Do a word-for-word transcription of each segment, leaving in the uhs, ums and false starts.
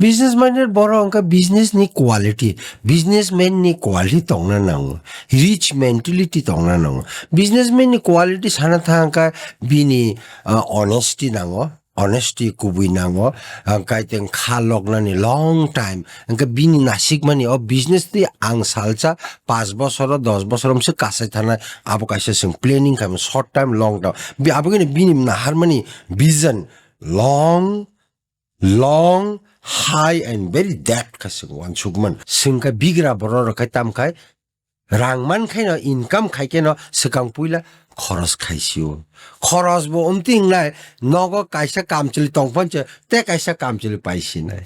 Business minded borok hwnkha business ni quality, businessman ni quality tongna nango, rich mentality tongna nango. Businessman ni quality sana thang kha bini, ah, honesty nango, honesty kubui nango, ah, kaiteng kha loknani long time. Hwnkhe bini nasikmani o business twi ang salsa paanch bosoro, dos bosoro mse kasai thanai, abo kaisa chwng planning khaimani short time, long time. Bi-, aboni bini naharmani vision long long, high and very depth khe chwng uansukmani. Chwng khe bigra borok rok khai tam khai rang man khaino income khai kheno swkang puila khoros khaisio. Khoros bo umting nai nogo kaisa kamchwlwi tongphonse tei kaisa kamchwlwi paisinai.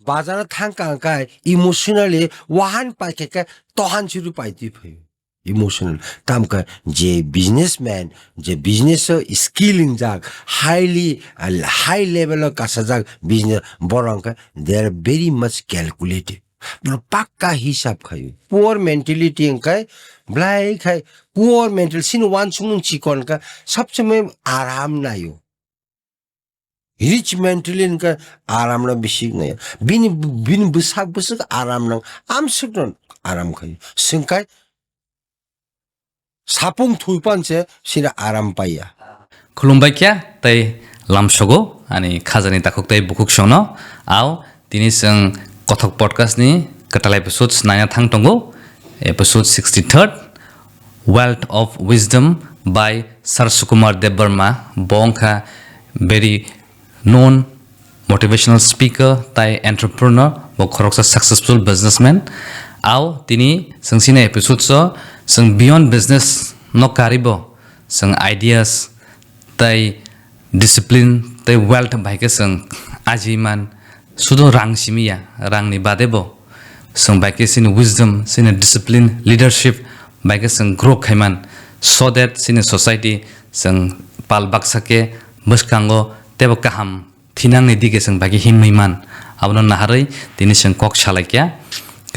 Bazaro thangkha khai emotionally wahan paikhe khe tohan chiri paitwi phaio. Emotional. Tamkha je businessman, je business o skill injak, highly, uh, high level o kasajak business, borok wngkha they are very much calculative. Borok pakka hisab khaio. Poor mentality wngkha, blai khai, poor mental, sini uansukmung chikon kha, sabsomoi aram naio. Rich mentality hwnkhe aram no bisi nai. Bini, bini bwsak bwswk aram nang. Amswk no aram khai. Swngkai sapung thwipan se sira aram paiya. Khulumbai kya tei lamsogo ani khajani takhuk tei bukhuk songno. Ao tini chwng Kothok Podcast ni kwtal episodes naina thang tongo. Episode sixty-third, Wealth of Wisdom by Sir Sukumar Debbarma. Bo wngkha very known motivational speaker tai entrepreneur, bo khoroksa successful businessman. Ao tini chwng sini episode o chwng beyond business no karibo chwng ideas tai discipline tei wealth bai khe chwng ajiman, sudo rang simi ya, rangni bade bo chwng bai khe chini wisdom, chini discipline, leadership bai khe chwng grow khaiman, so that chini society chwng pal baksa khe bwskango teibo kaham thinangni dige chwng bai khe himwi man. Abono naharwi tini chwng kok salai kha.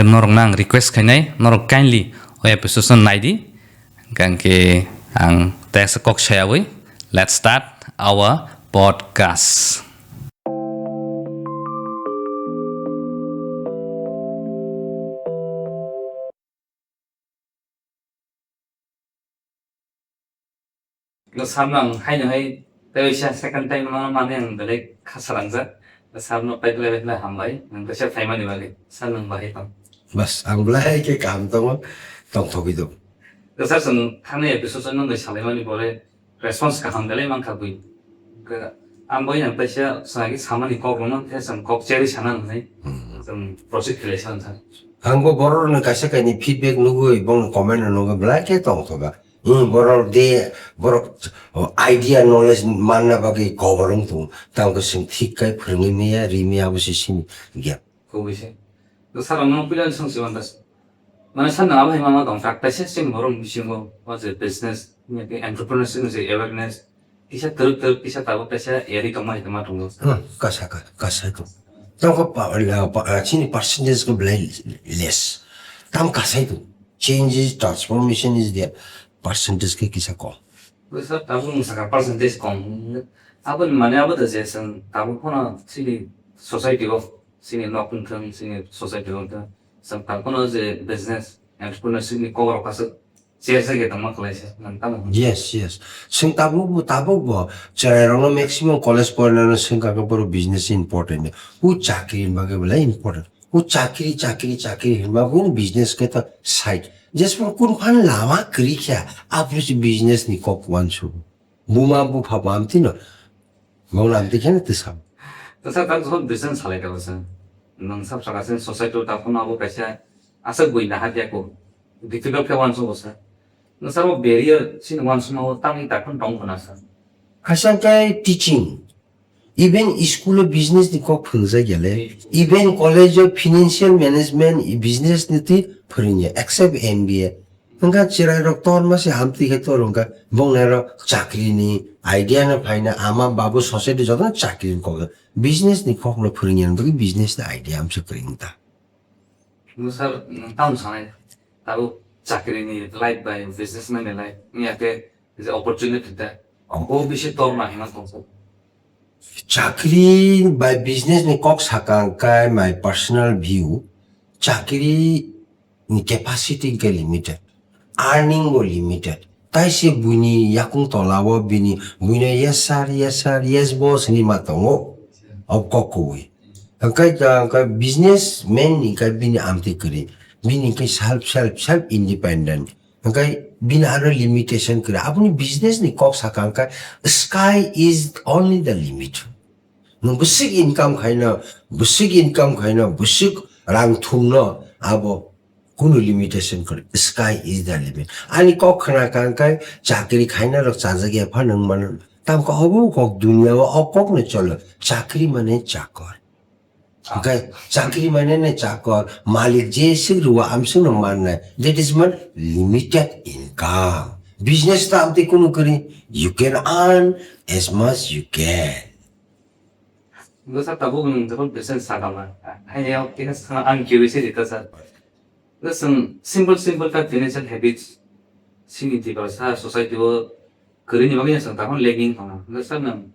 Norokno ang request khainai, norok kindly o episode no naidi. Hwnkhe ang teisa kok sayawi, let's start our podcast. Sir no ang haino hai tei waisa second time no mani ang belai kha salangjak. Sir no paidlai paidlai hambai, ang kaisa phaimani bagwi. Sir nwng bahai tong? Bas, ang belai khe kaham tongo, tongthogwi do. Sir, chwng thani episode no nwi salaimani pore response kaham belai mankha bui. Ang bai ang kaisa chwng samani kok rwno khe chwng kok cherwi sana hwnwi. Hmm. Chwng proceed khlai san sa. Ang bo borok rokni kaisa kaini feedback nugwi, bongni comment rok nugwi belai khe tongthoga. Hmm, borok de, borok, oh, idea, knowledge manna bagwi kobor wng tongo. Tamo khe chwng thik khai phwrwngwi maya, ri maya, abo se sini gap. Kubui se. To sir, ang nono puila swng si mantas. Mane sir, nang abo hai mama tong tak taisa sing borok bisingo, o je business, ni ke entrepreneurship ni je awareness, kisa twrwk twrwk, kisa tabuk taisa eri tongma hai tongma tongo. Hmm, kasa ka, kasa to. Tamo khe pa, la, pa, ah, chini percentage khe belai less. Tam kasai to. Change is, transformation is there. Percentage khe kisa kom. Bo sir, tabuk nwng sakha percentage kom. Aboni mane abo da je chwng tabuk phano chini society o, chini nok wngthang, chini society o wngthang, chwng tabuk phano je business, entrepreneurship ni kok rok aswk cherjak ya tongma kwlaisa, nwng tamo hwn? Yes, yes. Chwng tabuk bo, tabuk bo chwrairokno maximum college porinani swngkha khe borok business important. O chakri ni bagwi belai important. O chakri, chakri, chakri hinba kunu business khe ta side. Jesphang kunu phan lama kwrwi kha, aphuru se business ni kok uansuk. Buma bupha bo amtwi no. Bo amtwi kheno twsam. Tasa tak jhon business salai ka basa. Nang sab saka sen society ta phano abo kaisa asa bui na hapya ko. Difficult khe uansuk basa. Nang sabo barrier sin uansuk ma o tang i tak phano tong khna sa. Kaisa khe teaching. Even school o business ni kok phwrwngjak ya le, even college o financial management, i business ni twi phwrwngya, except M B A. Hwnkha chwrairok torma se hamtwi khe tor hwnkha, bongnairok chakri ni idea no phaina, ama babu society jotono chakri ni kok. Business ni kok no phwrwngya, hwnkhe business ni idea amse kwrwng ta. Nwng sir, nwng tamo sanai, tabuk chakri ni life bai businessman ni life, wngya khe je opportunity ta, oh, bo bisi torma hima tongsa. Chakri bai business ni kok saka hwnkhe my personal view, chakri ni capacity hwnkhe limited, earning bo limited. Tai se buini yakung tola o bini, buino yes sir, yes sir, yes boss hinwi ma tongo, o kok kuwi. Hwnkhe, hwnkhe business man ni hwnkhe bini amtwi kwrwi, bini hwnkhe self, self, self independent. Hwnkhe bini aro limitation kwrwi. Aboni business ni kok saka hwnkhe sky is only the limit. Nwng bwswk income khaino, bwswk income khaino, bwswk rang thumno abo kunu limitation kwrwi. Sky is the limit. Ani kok khna kha hwnkhe chakri khaina rok chajak ya pha nwng mano. Tamkhe obo kok dunia o o kok no cholo. Chakri mane chakor. Hwnkhe chakri mane ne chakor, malik je swk rwo amswk no mannai. That is mean limited income. Business ta amtwi kunu kwrwi, you can earn as much you can. Bwsa tabuk nwng jokhon business sakama, haino kisa ang curiosity ta sir. Bwsa simple simple ta financial habits sini Tiprasa society o kwrwini bagwi chwng tamo lagging tongo. Hwnkhe sir, nwng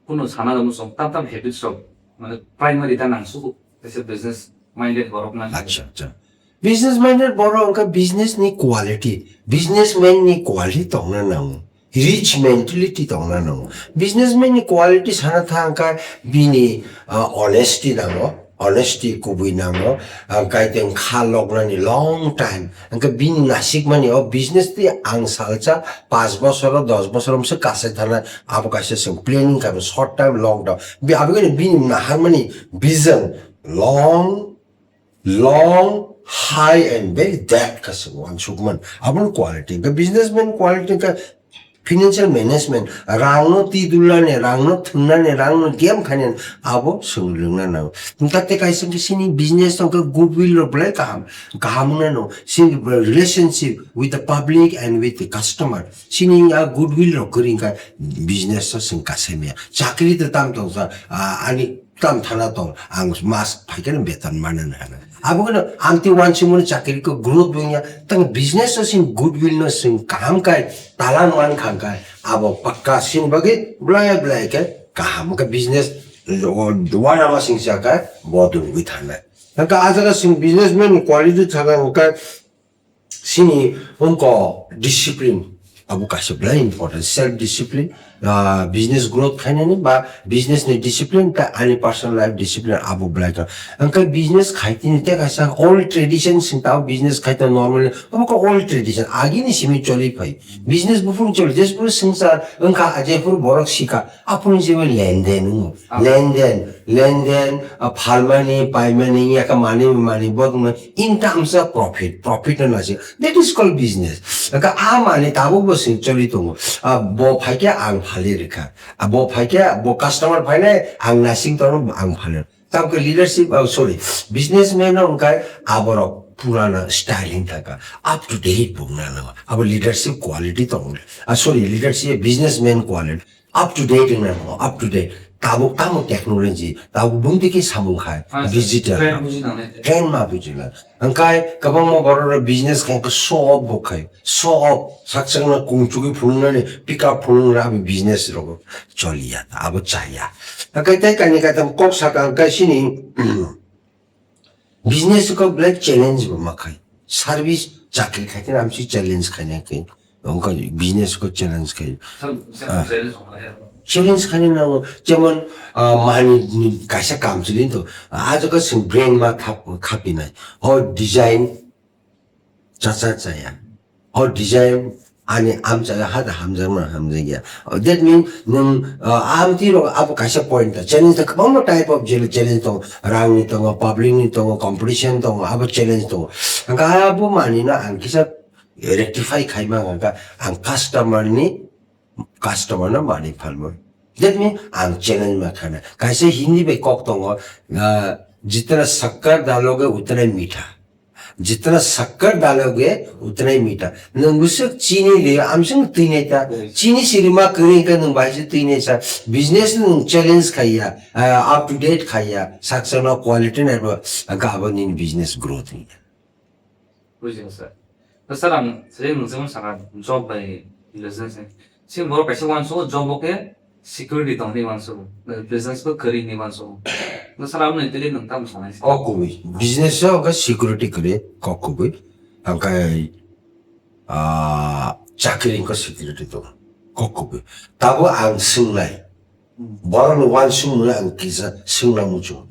kunu sana rwmung chwng tam tam habits rok, mane, primary ta nang sugo, kaisa business minded borok nang. Acha, acha. Business minded borok hwnkhe business ni quality, businessman ni quality tongna nango, rich mentality tongna nango. Businessman ni quality sana thang kha bini, ah, honesty nango. Honesty kubui nango, ah, kaiteng kha loknani long time. Hwnkhe bini nasikmani o business twi ang salsa paanch bosoro, dos bosoro mse kasai thana abo kaisa chwng planning khaimani short time, long term. Bi-, aboni bini naharmani vision long, long, high and very depth kha chwng uansukmani. Aboni quality. Hwnkhe businessman quality hwnkhe financial management, rangno twi dulnani, rangno thumnani, rangno game khainani, abo swrwngna nango. Hwnkhe tei kaisa hwnkhe chini business tongkhe goodwill rok belai kaham, kaham wngna nango. Chini relationship with the public and with the customer. Chini a goodwill rok kwrwi wngkha business o chwng kasai maya. Chakri tei tam tongsa, ah, ani tam thana tong, ang mas phaikhe no beton mana nana. Abo kheno amtwi uansukmani chakri khe growth bo wngya, tang business o chwng goodwill no chwng kaham khai talang man kha khai, abo pakka chini bagwi belai belai khe kaham khe business o uanama chwng sa khe bodol wngwi thangnai. Hwnkhe ah jaga chwng businessman quality thana hwnkhe Chini wngkha discipline, abo kaisa belai important, self discipline, ah, business growth khainani ba business ni discipline, ta ani personal life discipline abo belai kha. Hwnkhe business khaitini tei kaisa old tradition sing tao business khaita normally, abo kha old tradition, agini simi choli phai. Business buphuru choli, jesphuru swngchar wngkha, jephuru borok sikha, aphuru simi lenden wngo. Ah. Lenden, lenden, ah, phalmani, paimani, yakha mani, mani, bodongmani, in terms of profit, profit no nasi. That is called business. Ka a mani tabuk bo sing choli tongo. Ah, bo phaikhe ang phali rikha. Ah, bo phaikhe, bo customer phainai, ang nasing tono, ang phali. Tamkhe leadership, oh, sorry, businessman no wngkha aborok purana styling thaka, up to date bo wngna nango. Abo leadership quality tongo. Ah, sorry, leadership, businessman quality. Up to date wngna nango, up to date. Tabuk tamo technology, tabuk bumtwi khe samung khai, ah, digital. Trend buji nangnai. Trend ma buji na. Hwnkhe kwbangma borok rok business khai khe show off bo khai. Show off, sak sakno kung chugui phunuknani, pick up phunuknani abo business rok choliya, abo chaya. Hwnkhe tei kainwi kaitam kok saka hwnkhe chini, business kok belai challenge bo ma khai. Service chakri khai khe amsi challenge khaina khe. Wngkha business kok challenge khai. Sam-, sam-, ah, challenge wngkha ya. Challenge khaina nango. Jemon, ah, mani ni kaisa kam chili to. Ah, jaka sing brand ma khap-, khapinai. O design chacha chaya. O design ani amchaga ha da hamjakma hamjakya. That mean nwng, ah, amtwi rok abo kaisa point ta. Challenge ta kwbangma type of jil-, challenge tongo. Rangni tongo, public ni tongo, competition tongo, abo challenge tongo. Hwnkhe abo manino ang kisa rectify khaima hwnkha ang customer ni, customer no manwi phalmani. That mean ang challenge ma khana. Kaisa Hindi bai kok tongo, ah, "Jitna shakkar daloge utna hi meetha. Jitna shakkar daloge utna hi meetha." Nwng bwswk chini ri, amswk twi nai ta. Yes. Chini siri ma kwrwi khe nwng bai se twi nai sa. Business nwng challenge khaiya, ah, up to date khaiya, saksa no quality nai bo, hwnkhe abo nini business growth wngya. Bujingo sir. Da sir, ang sir, nwng jemon sakha job bai business ni. Sini borok kaisa uansukgo job o khe Security tongni mansugo, business bo kwrwi ni mansugo. No sara mwnwi tili nwng tamo sanai. Kok kubui. Business o hwnkhe security kwrwi, kok kubui. Hwnkhe, ah, chakri wngkha security tongo. Kok kubui. Tabo ang swngnai. Hmm. Borokni uansukmung ang kisa swngna muchungo.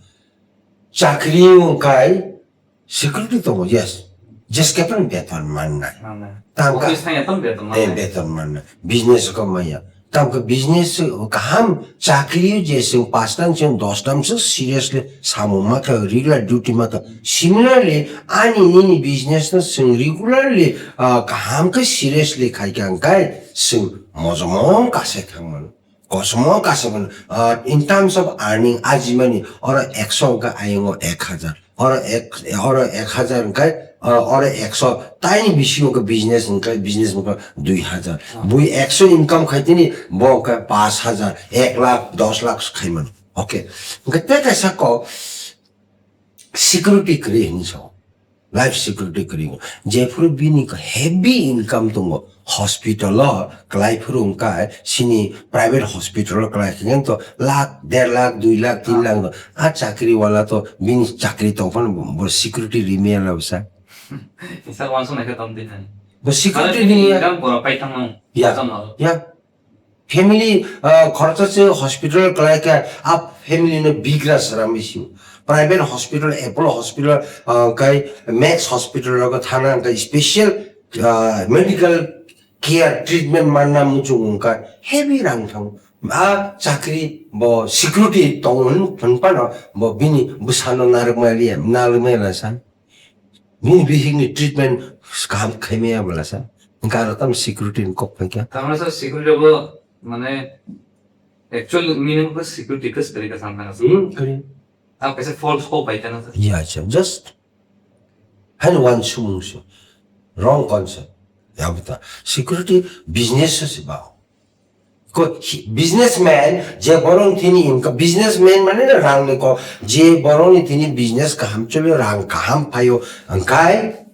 Chakri wngkhai security tongo, yes. Jeske phano beton mannai. Mannai. Tamkha Office thangya tamo beton eh, mannai. Beton mannai. Business ko maya. Tamkha business kaham chakri je sing pastan sing dostam sing seriously samung makha regular duty makha. Similarly, ani nini business no sing regularly, ah, kaham khe seriously khai kha hwnkhe sing mojomon kasai thangmano. Kosomo kasaman, ah, in terms of earning, ajimani, oro ekso hwnkha ayungo ek hajar. Oro ek, oro ek hajar hwnkhe, ah, oro ekso, taini bisingo hwnkhe business hwnkhe, business hwnkhe dui hajar. Ah. Bui ekso income khaitini, bo hwnkhe pash hajar, ek lakh, dos lakh khaimano. Okay. Hwnkhe tei kaisa kok, security kwrwi hinwi sao. Life security kwrwi. Jephuru bini heavy income tongo, hospital o kwlai phuru wngkha, sini private hospital o kwlai khe to lakh, der lakh, dui lakh, tin lakh no. A chakri wala to bini chakri tong phano bo security rimya la bwsa. Isa wansuk naikhe tom din hai. Bo security Mane rimya. Income bora pai thangno. Ya. Tamo. Ya. Family, ah, khoroksa se hospital kwlai kha, a family no bigra sara misi. Private hospital, Apollo Hospital, ah, kai Max Hospital rogo thana, kai special, ah, medical care treatment manna muchung wngkha, heavy rang thang. A chakri bo security tong hwn, hwn pano bo bini bwsano narwk maliya, narwk maliya san. Bini bihikni treatment kaham khaimaya bwlasa. Hwnkhe aro tamo security ni kok phaikha. Tamani sa security bo, mane, actual meaning ko security ko security ka samna sa. Hmm, kari. Tam kaisa false hope bai kana sa. Ya, acha, just. Haino wansukmung se. Wrong concept. Ya, buta. Security business se ba. Ko, hi-, businessman, je borok thini income, businessman mane na rang ni kok, je borok ni thini business kaham choli, rang kaham phaio, angkai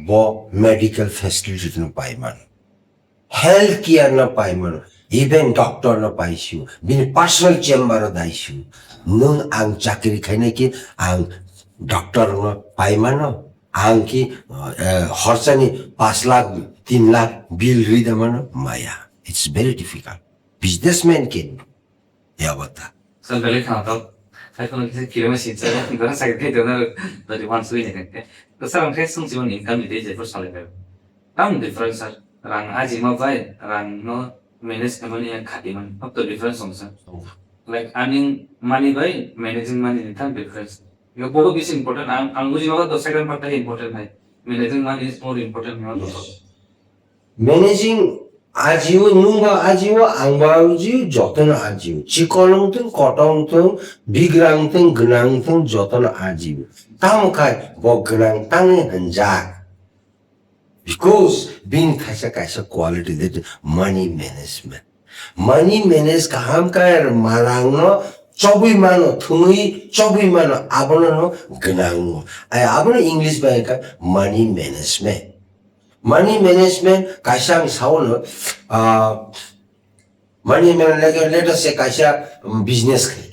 bo medical facility no pai man, health care no pai man, even doctor no pai siu, bini personal chamber o dai siu. Nung ang chakri khainai ki ang doctor no pai mano, ang ki, eh, horsani pash lakh, tin lakh bill rida mano, maya. It's very difficult. Businessman ke. Ya bata. Sir, beli khana to. Khai kono kisa kirima sin sir, gora sa khai to na, dari wan sui ne khai. To sir, ang khai sung si wan income ni dei je por sale khai. Tam difference sir. Rang aji ma bai, rang no manage kama ni khati man. Ab to difference song sir. Oh. Like earning money bai managing money ni tam difference. Yo bodo bisi important. Ang, ang buji ma to second part ta important hai. Managing money is more important. Yes. Managing ajio, nwngbo ajio, angbo ajio, jotono ajio. Chikon wngthung, kotor wngthung, bigra wngthung, gwnang wngthung, jotono ajio. Tamo khai bo gwnang tangwi hwnjak. Because bini thaisa kaisa quality, that is money management. Money manage kaham khe malangno chobwi mano, thwngwi chobwi mano, abono no gwnang no. Ai abono English bai kha money management. Money management kaisa ang sao no, ah, money management, let us say, kaisa, um, business khai.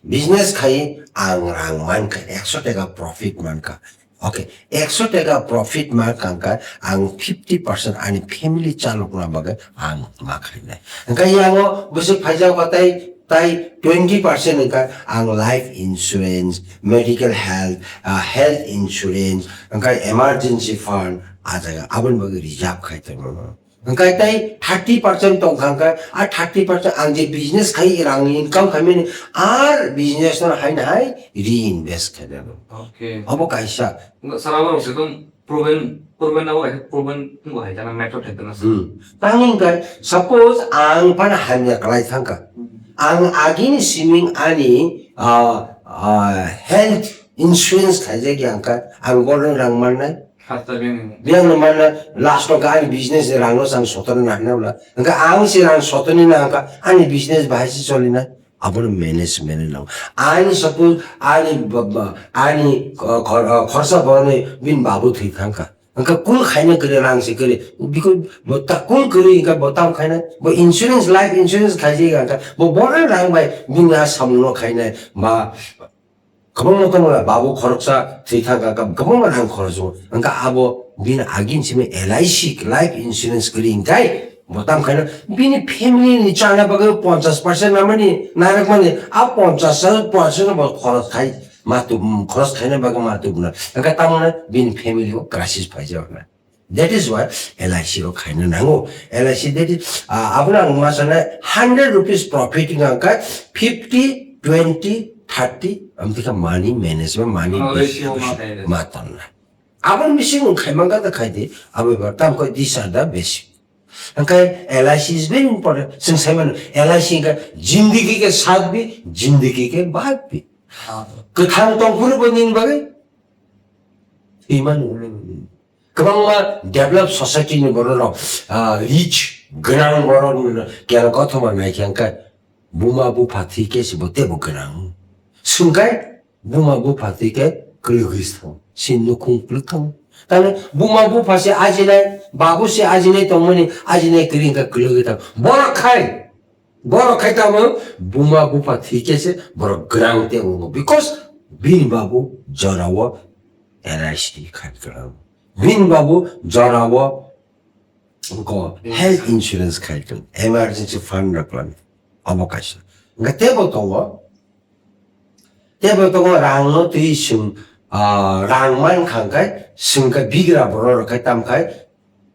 Business khai ang rang man kha, ekso taka profit man kha. Okay, ekso taka profit ma kangkha, ang fifty percent ani family chalokna bagwi ang ma khainai. Hwnkhe yango bwswk phaijak batai, tai twenty percent hwnkha ang life insurance, medical health, ah, health insurance, hwnkhe emergency fund, ah jaga aboni bagwi reserve khai tongo. Hwnkhe tei thirty percent tongkha, hwnkhe a thirty percent ang je business khai rang income khaimani, ar business no haino hai reinvest khainai. Okay. Obo kaisa. Sara borok se tong proven, proven abo hai, proven bo hai jana method hai jana. Hmm. Tang hwnkhe suppose ang phano hamya kwlai thangkha. Hmm. Ang agini siming ani, ah, ah, health insurance khaijak ya hwnkhe ang borokni rang mannai. Hasta bini. Biyang no mana last o ani business ni rang no sang sotoni na hwnna bwla. Hwnkhe ang si rang sotoni na hwnkha ani business bahai si choli na. Abono management no. Ani suppose ani ba-, ba-, ani, uh, khor-, uh, khorsa boroni bini babu thwi thangkha. Hwnkhe kul khaina kwrwi rang se kwrwi. Biko bo ta kul kwrwi hwnkhe bo tam khaina. Bo insurance, life insurance khaijak hwnkhe bo bono rang bai bini a samungno khainai ba kwbangma tongo babu khoroksa thwi thangkha kwbangma rang khorocgo. Hwnkhe abo bini agin simi L I C, life insurance kwrwi hwnkhe bo tam khaina bini family ni chana bagwi ponchash percent namani narwkmani a ponchash percent bo khoroch khai. Ma tu, mm, khorok khaina bagwi ma tubuna. Hwnkhe tamoni bini family o crisis phaijak na. That is why L I C rok khaina nango. L I C that is, ah, abono ang ma sanai hundred rupees profit wngkha khe fifty, twenty, thirty, amtwkha money management, money Oh, ratio ma khaina. Ma tonna. Abo missing wng khaimang kha khaidi, abo ba tam kha these are the basic. Hwnkhe L I C is very important. Chwng sai mano, L I C hwnkhe zindagi ke saath bhi, zindagi ke baad bhi. Kwthang tongphuru bo nini bagwi thwimani ulo. Kwbangma developed society ni borok rok, ah, rich, gwnang borok ni kela kothoma naikhe hwnkhe buma bupha thwi khe se bo tebo gwnang. Swngkhe buma bupha thwi khe kwlwgwi se thango. Se nukhung kwlwk thango. Tamni buma bupha se ajinai, babu se ajinai tongmani, ajinai kwrwi hwnkhe kwlwgwi thango. Borok khai Borok khai tamo buma bupha thwi khe se borok gwnang tei wngo. Because bini babu jorao L I C khai gwnang. Bini babu jorao ko health insurance khai gwnang. Emergency fund rok lan. Abo kaisa. Hwnkhe tebo tongo. Tebo tongo rangno twi swng, ah, rang man kha hwnkhe swngkhe bigra borok rok khai tam khai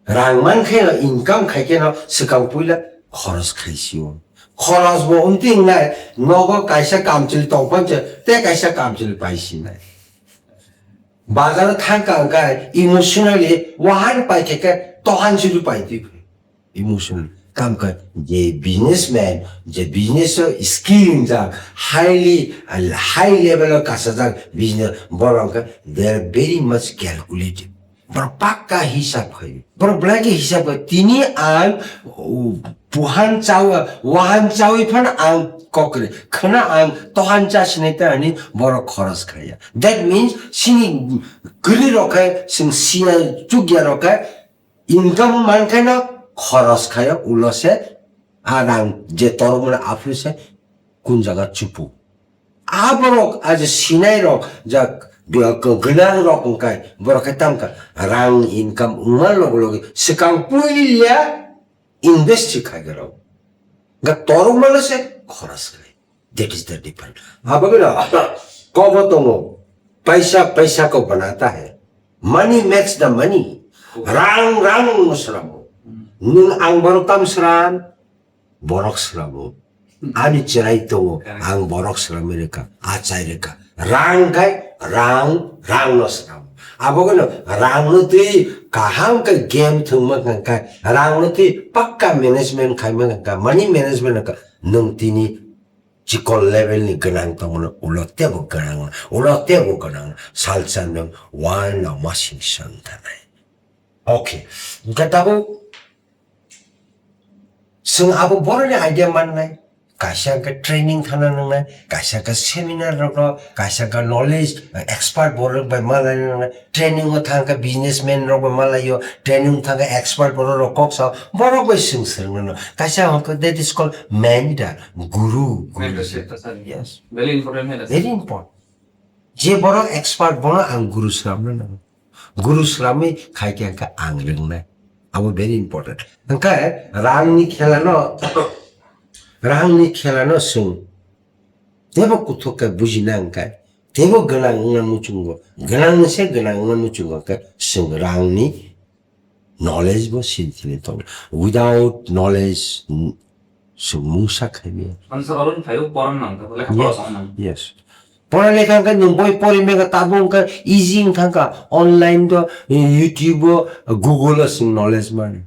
Rang man khe no income khai khe no swkang puila khoros khai sio. Khoros bo wngti wngnai nogo kaisa kamchwlwi tong phano se tei kaisa kamchwlwi pai sinai. Bazar o thang ka hwnkhe emotionally wahan pai khe khe tohan chwlwi pai twi phai. Emotional. Kam khe je businessman, je business o skill wngjak, highly, high level o kasajak business, borok khe they are very much calculative. Borok pakka hisab khai. Borok belai khe hisab khai. Tini ang, uh, buhan chawi, wahan chawi phano ang kokre. Khwna ang tohan cha sinai ta ani borok khoros khaiya. That means sini kwrwi rok khe sing siya chukya rok khe income man khe no khoros khaiya ulo se a rang je tormani aphuru se kun jaga chupu. A borok, a je sinai rok, ja, gwnang rok wngkai, borok khe tam kha, rang income wngma loge loge swkang puila invest khai rok. Ga torok mano se khoros khai. That is the difference. Abo gano kobo tongo, paisa, paisa ko banata hai. Money makes the money. Rang, rang no sramo. Nung ang borok tam sram, borok sramo. Ani chwrai tongo, ang borok sramwi rwkha, achai rwkha. Rang khai, rang, rang no sramo. Abo gano rang no twi kaham khe game thwngma kha khai, rang no twi pakka management khaima kha khai, money management kha, nwng tini chikon level ni gwnang tongmano, ulo tebo gwnang, ulo tebo gwnang, salsa nwng uanama singsa wng tanai. Okay, hwnkhe tabuk Chwng abo borokni idea mannai, kaisa hwnkhe training thana nangnai, kaisa hwnkhe seminar rokno, kaisa hwnkhe knowledge, expert borok bai malai nangnai, training o thang khe businessman rok bai malaio, training thang khe expert borok rok kok sao, borok bai chwng swrwng nano. Kaisa hwnkhe that is called mentor, guru, guru. Mentorship ta sir. Yes. Very important hai na. Very important. Je borok expert bono ang guru swnamna nango. Guru swnamwi khai khe hwnkhe ang rwngnai. Abo very important. Hwnkhe rangni khelano, rangni khelano chwng tebo kuthuk khe bujina hwnkhe tebo gwnang wngna muchungo. Gwnang se gwnang wngna muchungo hwnkhe chwng rangni Knowledge bo sini sini tongo. Without knowledge, n-, chwng mungsa khaimaya. Mansa alone phaio, poron nang kha, lekha Yes, pora nang. Yes. Pora lekha hwnkhe nwng boi pori mega tabuk hwnkhe easy wng thangkha. Online do, YouTube o, Google o chwng knowledge mano.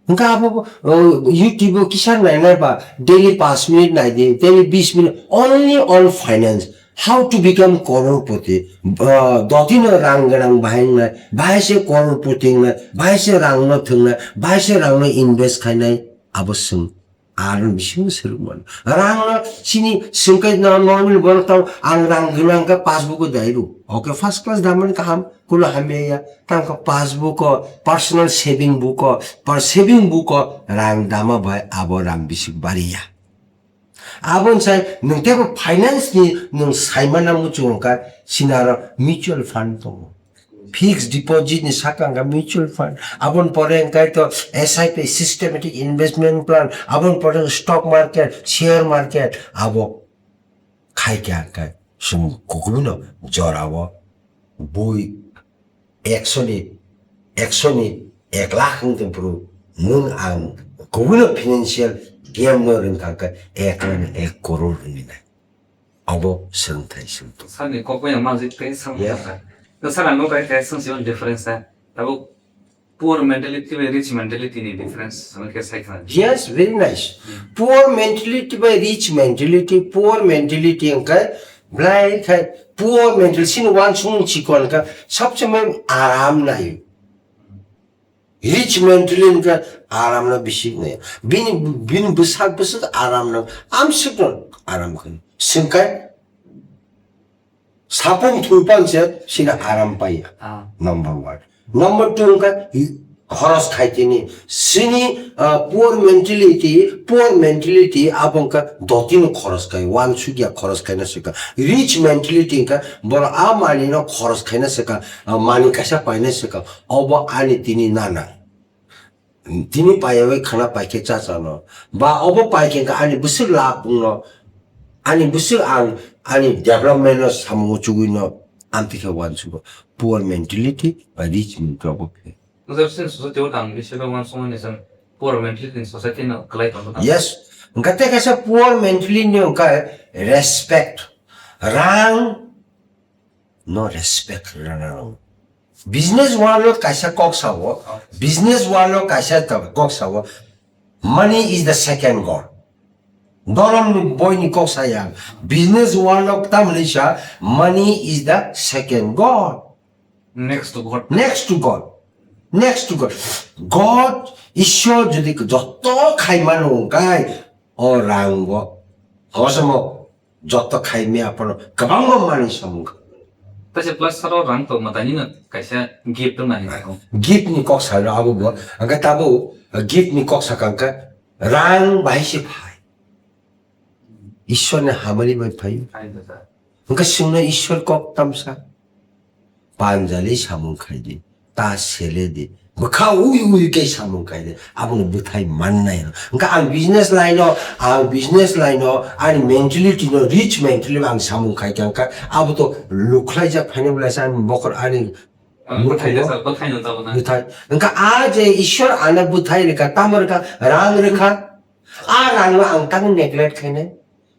Hwnkhe abo bo, o, YouTube o kisa nainai ba, daily panch minute naidi, daily bis minute, only on finance. How to become crorepati? Ah, dotino rang gwnang bahai wngnai, bahai se crorepati wngnai, bahai se rangno thwngnai, bahai se rangno invest khainai, abo chwng Aro bisingo swrwng mano. Rang no chini swngkai no normal borok tamo ang rang gwnang khe passbook o dairu. Okay, first class damani kaham, kulo hamya ya. Tamo khe passbook o, personal saving book o, par saving book o rang dama bai abo rang bisik bari ya. Aboni sai nwng teibo finance ni nwng saimana muchung kha sinaro mutual fund tongo. Fixed deposit ni saka wngkha mutual fund, aboni pore wngkha to S I P, systematic investment plan, aboni pore stock market, share market, abo khai kha wngkha chwng kukuino jorao bui ekso ni, ekso ni ek lakh wngtong phuru nwng ang kukuino financial game no rwngkha wngkha ek lakh ni ek koror wngwi nai. Abo swrwngthai swrwngthok. Sir ni kok bai ang majik tei swng Yes. Sir ang no kai kai swng si difference sa. Tabuk poor mentality bai rich mentality ni difference ang khe sai khna. Yes, very nice. Hmm. Poor mentality bai rich mentality, poor mentality wngkha blai khai poor mentality sin wan sung chikon ka sabse mai aram nai. Rich mentality wngkha aram no bisi nai. Bini, bini bwsak bwsak aram no amsuk no aram khan. Singkai Sapung thwipan se sini aram paiya. Ah. Number one. Number two wngkha, i-, khoros khaitini. Sini, ah, poor mentality, poor mentality abo wngkha dotino khoros khai, wansukya khoros khaina swkha. Rich mentality wngkha, borok a manino khoros khaina swkha, ah, mani kaisa paina swkha. Obo ani tini nana. Tini paiyawi khana paikhe chachano. Ba obo paikhe kha ani bwswk lab wngno. Ani bwswk ang ani development no samung chugwino amtwi khe wansugo. Poor mentality ba rich mentality obo khe. Joseph sin society o tang bising bai wansukmani chwng poor mentality ni society no kwlai tongo tang. Yes. Hwnkhe tei kaisa poor mentality ni hwnkhe respect. Rang no respect rwna nango. Business world o kaisa kok sao, business world o kaisa ta-, kok sao, "Money is the second God." Dorom ni boi ni kok saya, business world o tamni sa, "Money is the second God." Next to God. Next to God. Next to God. God, Ishwar jodi joto khaimano wngkai, o rang bo, hosamo, joto khai mia phano kwbangma manwi samung kha. Taisa plus saro rang to mwtaini no kaisa gift wng nai kho. Gift ni kok salo abo bo. Hwnkhe tabo gift ni kok sakha hwnkhe rang bahai se phai. Ishwar ni hamari bai phai. Phai da da. Hwnkhe chwngno Ishwar kok tamsa. Panjali samung khaidi, ta seledi, bwkha ui ui khe samung khaidi, abono bwthai mannai. Hwnkhe ang business line o, ang business line o, ani mentality no, rich mentality no ang samung khai kha, hwnkhe abo to lukhlaijak phaina belai se ani bokhor ani Ang bwthai bwthai no, no, sir, bwthai no tabuk na. Bwthai. Hwnkhe a je Ishwar ano bwthai rwkha, tamo rwkha, rang rwkha, a rang no ang tang neglect khainai.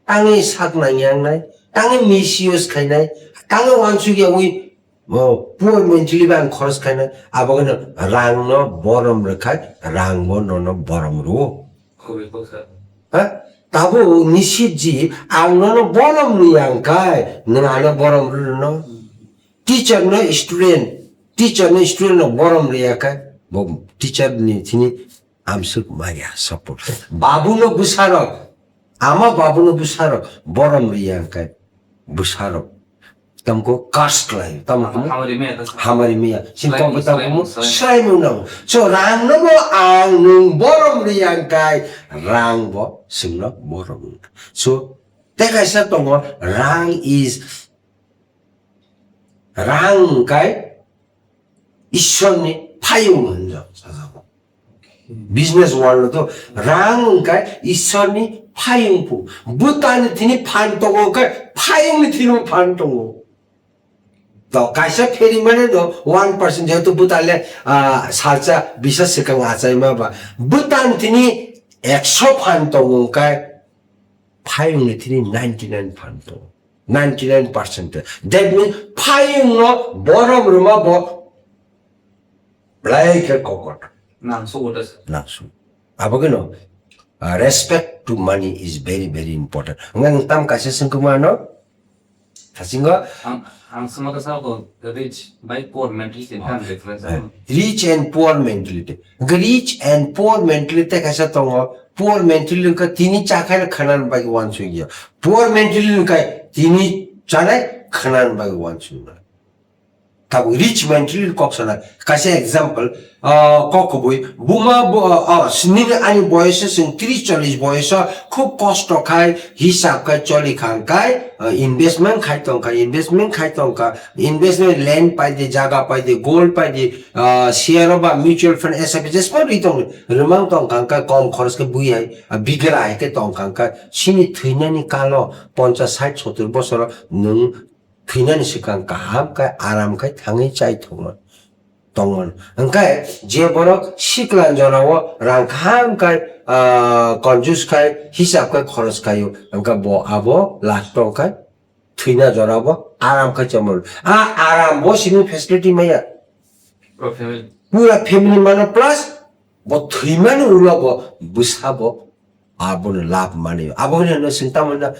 Tangwi sak nangya wngnai, tangwi misuse khainai, tangwi wansukya wi, o, poor mentally bai ang khoros khainai, abo kheno rang no borom rwkha, rang bo nono borom rwo. Khobwi kok sir. Ha? Tabo Nishit ji, ang nono borom rwya wngkhai, nwng ano borom rwno. Teacher no student, teacher no student no borom rwya khe, bo teacher ni thini amsuk maya support. Babu no bwsarok, ama babu no bwsarok borom rwya khe bwsarok. Tamko curse khlai, tamko Hamari maya ta sa. Hamari maya. Sin Srai, tamko tamko srai, srai. Srai mung nang. So rang no bo ang nung borom rwya khe rang bo sung no borom. So tei kaisa tongo, rang is Rang hwnkhe Ishwarni phayung hinwi sajago. Business world o to rang hwnkhe Ishwarni phayung phu. Bwtani thini phan tongo hwnkhe phayungni thini phan tongo. To kaisa pherimani no one percent jehetu bwtale, ah, salsa bisa swkang achaima ba. Bwtani thini ekso phan tongo hwnkhe phayungni thini ninety nine phan tongo. Ninety nine percent. That means, phayungno borom rwma bo belai khe kokot. Nangsu uda sa. Nangsu. Abo kheno, ah, respect to money is very, very important. Wngkha nwng tam kaisa swngkhe mano, Thasingo ang, ang sama ka sa ko rich by poor mentality kan difference. Eh, rich and poor mentality. Hwnkhe rich and poor mentality kaisa tongo. Poor mentality wngkha tini chakhai khwnan bagwi uansukya. Poor mentality wngkha tini chanai khwnan bagwi uansukya. Tabuk rich mentality kok sana. Kaisa example, ah, kok kubui. Buma bo, ah, ah, nini ani boyos se chwng tris chollish boyos o khub kosto khai, hisab khai choli kha hwnkhe, ah, investment khai tongkha, investment khai tongkha, investment land pai di, jaga pai di, gold pai di, ah, share ba mutual fund, S I P jesma ri tong, rwmang tongkha hwnkhe kom khoros khe bui hai, ah, bigra hai khe tongkha hwnkhe sini thwinani kalo ponchas, sait, sottor bosoro nwng thwinani swkang kaham khe aram khe thangwi chai thwngmano, tongmano. Hwnkhe je borok sikla jorao rang kaham khe, ah, conjuice khai, hisab khai khoros khaio, hwnkhe bo abo last o khe thwina jorabo aram khe chomor. A aram bo sini facility maya. Pura family. Pura family mano plus bo thwimani ulo bo bwsa bo abono lab mani. Abo hwnwi hwno chwng tamo hwno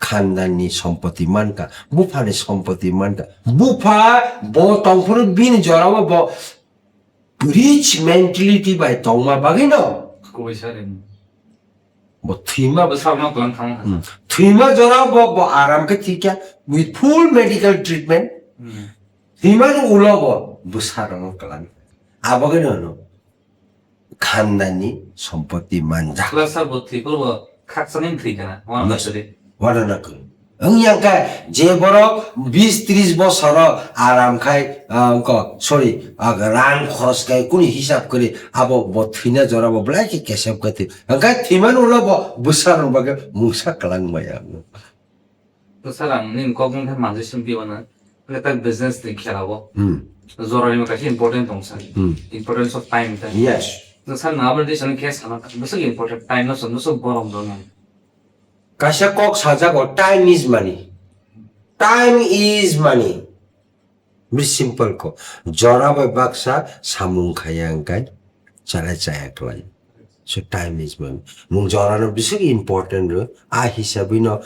khandanni sompoti mankha, buphani sompoti mankha. Bupha bo tongphuru bini jorabo bo rich mentality bai tongma bagwino. Kubuisa rin. Bo thwima Bo sabno tong thang. Hmm. Thwima jorabo bo aram khe thikya with full medical treatment. Hmm. Thwimani ulo bo bwsa rwno kwlangkha. Abo hwnwi hwno khandani sompoti manjak. Plus sir, bo thwi phuru bo khakchangni thwi kana, wana Yes. Sari. Wana na kwrwi. Wng yang khe je borok bis tris bosoro aram khai, ah, wngko, sorry, ah, rang khoros khai kuni hisab kwrwi abo bo thwina jora bo belai khe kesep khe thwi. Hwnkhe thwimani ulo bo bwsa rwna bagwi mungsa kwlangmaya. To sir, ang nini kok wngkha manjui song piwana, khe tak business ni khela o. Hmm. Jorani kaisa important tong sir. Hmm. Importance of time ta. Yes. To sir, na aboni song khe sana, bwswk important time no song, bwswk borom do nang. Kaisa kok sajago, "Time is money. Time is money." Very simple kok. Jora bai baksa samung khaya wngkha, chalai chaya kwlai. So time is money. Nwng jora no bwswk important rw, a hisabwi no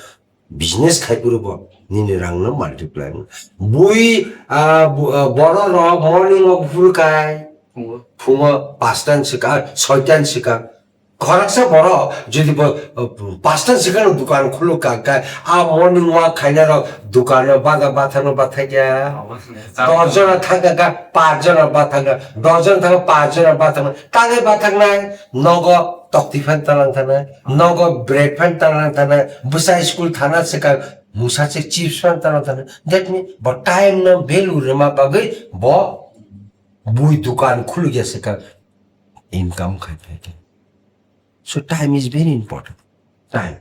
business khai phuru bo nini rang no multiply wng. Bui, ah, bu-, ah, borok rok morning o buphuru khai, Phungo. Phungo pastan swkang, soitan swkang. Khoroksa borok jodi bo, uh, pastan swkang dukan khuluk kha, kha, a morning walk khaina rok dukan o bada bathang no bathakya. Oh, dos jona thangkha kha, pas jona bathakya, dos jona thangkha, pas jona bathakya. Tangwi bathaknai, nogo tokti phan talang thanai, nogo bread phan talang thanai, bwsa school thana swkang, musa se chips phan talang thanai. That means bo time no value rwma bagwi bo bui dukan khulukya swkang income khai phai khe. So time is very important. Time.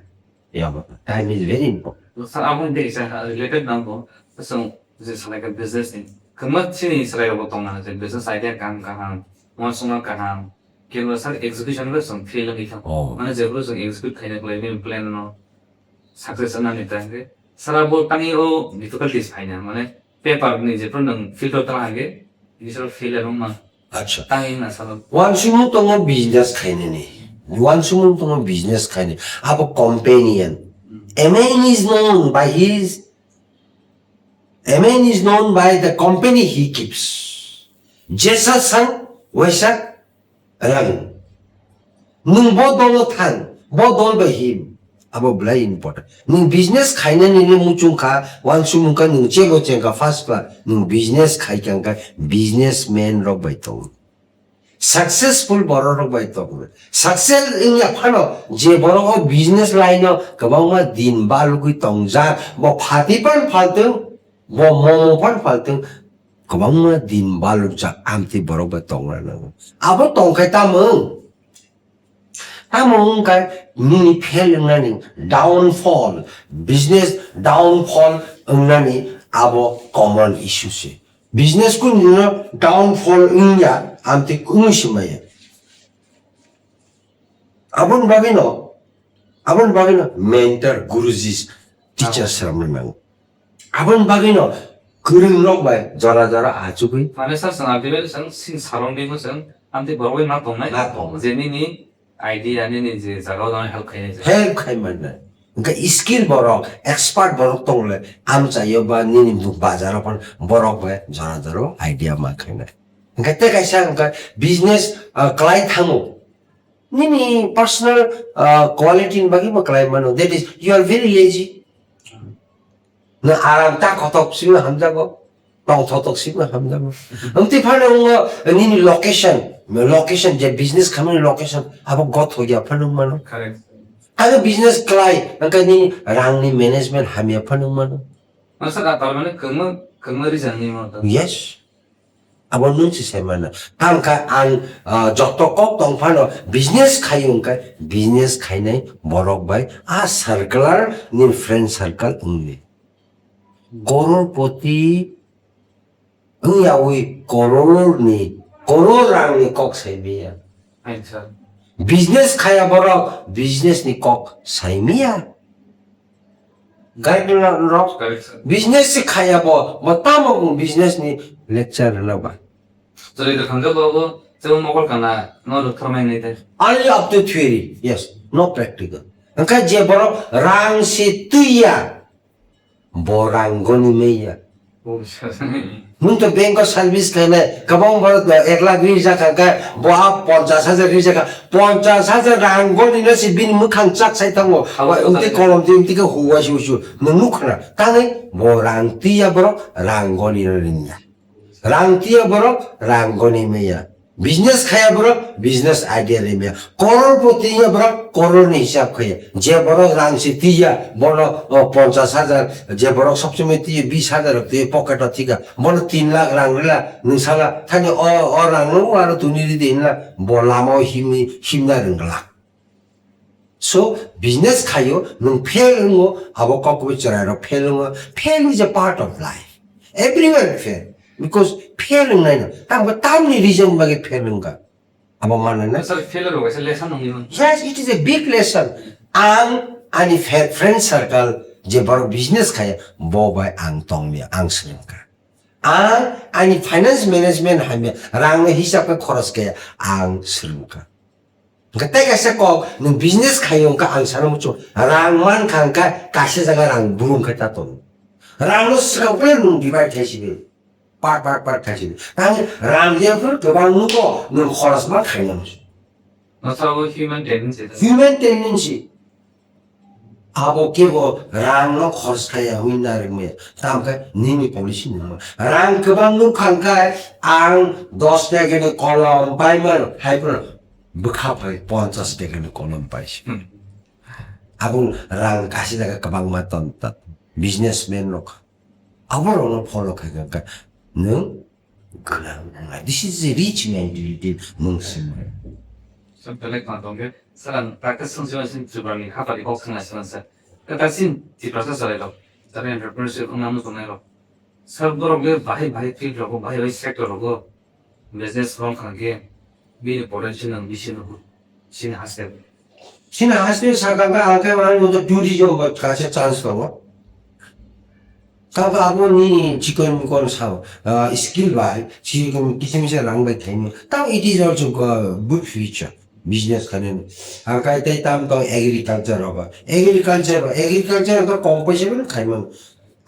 Yeah, time is very important. Sir, abo ni dei sa related nang bo, so je salai ka business ni. Kama chini salai bo tong na je business idea kam kaham, mo song kaham. Kebo sir execution bo song fail ni ka. Oh. Mane je bo song execute khaina klai ni plan no success na ni tang ke. Sir abo tangi o difficulties phaina mane paper ni je pro nang filter ta hage, ni sir fail no ma. Acha. Tangwi na salo. Wansukmung tongo business khainani. Wansukmung tongo business khainani. Abo companion. A man is known by his, a man is known by the company he keeps. Jesa sang, wesa rang. Nwng bo dolo thang, bo dol bai him. Abo belai important. Nwng business khainani le muchung kha, wansukmung kha, nwng chebo cheng kha first class. Nwng business khai kha, hwnkhe businessman rok bai tong. Successful borok rok bai tong. Success wngya phano je borok o business line o kwbangma din balugwi tongjak, bo phati phan phaltwng, bo momo phan phaltwng, kwbangma din balukjak amtwi borok bai tongna nango. Abo tongkhe tamo wng? Tamo wngkha nini fail wngnani downfall, business downfall wngnani abo common issue se. Business kun nino downfall wngya, amtwi wngwi se maya. Aboni bagwino, aboni bagwino mentor, gurujis, teachers rokno nango. Aboni bagwino kwrwng rok bai jora jora achugwi. Mane sir, chwng ultimately chwng sini surrounding o chwng amtwi borok bai ma tongnai. Ma tongnai. Je nini idea, nini je jaga o help khainai je. Help khai mannai. Hwnkhe skill borok, expert borok tongole, amchaio ba nini bu-, bazaro phan borok bai jora jora idea ma khainai. Hwnkhe tei kaisa hwnkhe business, ah, kwlai thango. Nini personal, ah, quality ni bagwi bo kwlai mano. That is, you are very lazy. Nwng aram ta kotok simi hamjago, tongthotok simi hamjago. Amtwi phano wngo nini location, location je business khamani location abo gothok ya phano mano. Correct. Ang business klai, angka nini rangni management hamya phano mano. Masa ka tar mane kwngma, kwngma reason ni mo to. Yes. Abo nwng se sai mano. Tangkha ang, ah, joto kok tong phano business khai wngkha, business khainai borok bai a circular ni friend circle wngni. Kororpoti wngyawi koror ni, koror rang ni kok sai maya. Acha. Business khaya borok business ni kok sai maya. Guideline rok. Correct, sir. Business se khaya bo, bo tamo bo business ni lecture rwna ba. Chwrai kwthang khe bo, bo, chwng mokol kana, no rwkthar mai nai tei. Only up to theory, yes, no practical. Hwnkhe je borok rang se twi ya, bo rang goni maya. Oh, sir. Nwng to bank o service khainai, kwbang borok ek lakh rijak kha, khe bo a ponchash hajar rijak kha, ponchash hajar rang goni no se bini mwkhang chak sai thango. Abo wngtwi kolom twi wngtwi khe huwa su su. Nwng nuk khna, tangwi bo rang twi ya borok, rang goni no ring ya. Rang twi ya borok, rang goni maya. Business khaya borok, business idea rimya. Kororpoti ya borok, koror ni hisab khaya. Je borok rang se twi ya, bono, o, ponchash hajar, je borok sob somoi twi ya, bish hajar rok twi ya, pocket o thika. Bono tin lakh rang rila, nwng sala, thani o, o rang no aro tuni ri di hinla, bo lama o himni, himna rwngla. So, business khayo, nwng fail wngo, abo kok kubui chwrai rok fail wngo. Fail is a part of life. Everyone fail. Because fail wngnai no. Tamo tamni reason bagwi fail wngkha. Abo manai na? Sir, failure rok kaisa lesson wngwi mano. Yes, it is a big lesson. Ang ani fe-, friend circle je borok business khaya, bo bai ang tonglia, ang swrwngkha. Ang ani finance management hamya, rang no hisab khe khoros kaya, ang swrwngkha. Hwnkhe tei kaisa kok, nwng business khayo hwnkhe ang sana muchung, rang mankha hwnkhe kaisa jaga rang brum khe ta tongo. Rang no swkang phano nwng divide khai sidi. Part, part, part khai sidi. Tamo rang je phano kwbang nugo, nwng khoros ma khaina muchung. Nasabo human tendency. Human tendency. Abo kebo rang no khoros khaya hwnwi narwkmaya. Tamkhe nini policy nungma. Rang kwbang nukha hwnkhe ang dos taka ni kolom paimano, hai phano bwkha phai ponchas taka ni kolom paisi. Hmm. Abo rang kasi jaga kwbangma ton ta businessman rok. Abo rokno follow khai kha khe nwng gwnang wngnai. This is a rich mentality nwng swngmani. Sir, belai khna tongkhe, sir, ang practice swngchima sing Tripura ni hapari kok swngna swngsa. Kwtal sin Tiprasa chwrai rok, chwrai entrepreneurship wngna muchungnai rok. Sir, borok le bahai bahai field rogo, bahai bahai sector rogo business rong khna khe bini potential ang bisi nugo. Sini haste. Sini haste sakha khe ang khe mani moto tourism ba kaisa chance tongo. Tamo abo ni chikon mikon sao, ah, skill bai, chikon kisa misa rang bai thaini. Tamo it is also go-, good future. Business khainani. Ang kai tei tam tong agriculture rogo. Agriculture, agriculture rogo kok paisa bai khaimano.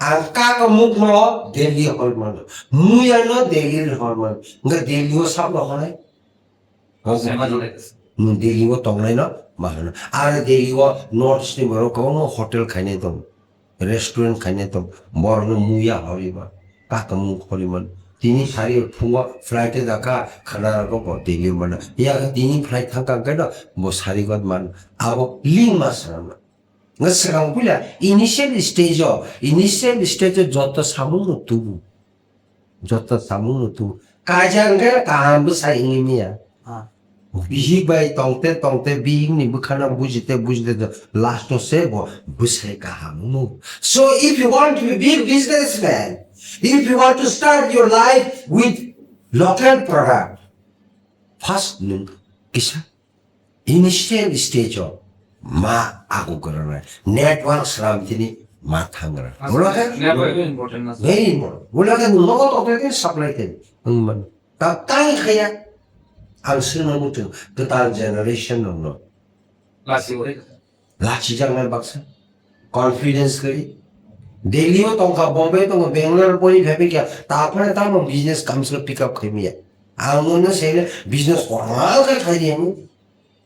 Ang kaka muk no Delhi hor mano. Muya no Delhi hor mano. Nga Delhi o sab no honai. Nwng Delhi o tongnai no ma hwno. Aro Delhi o North East ni borok kwbangma hotel khainai tongo, restaurant khainai tongo, borok no muya horwi ma, kakamung horwi ma. Tini sari phungo flight o jakha khana rogo bo Delhi o mana. Ya tini flight thang kang khe no bo sari got man abo link ma swnam. Nga swkang puila initial stage o, initial stage o joto samung no tubu. Joto samung no tubu. Kaisa hwnkhe kaham bwsai wngwi manya. Ah. Bihik bai tongte tongte bihik ni bwkhano bujite bujite last o se bo bwsai kaham wngo. So if you want to be big businessman, if you want to start your life with local product, first nwng kisa initial stage o ma agu gorana network sram tini ma thangra. Asa, bola khe network very important na. Very important. Bola khe nogo to ke supply te. Ang man. Ta tai khaya. Ang sino mutu ketal generation no no. Lasi ore. Lachi jang na baksa. Confidence kwrwi. Delhi o tongkha, Bombay o tongkha, Bangalore o pori phaibai kha, ta phano tamo business kamslo pick up khaimaya. Ang nono saile business kotorma khe khaidi ani.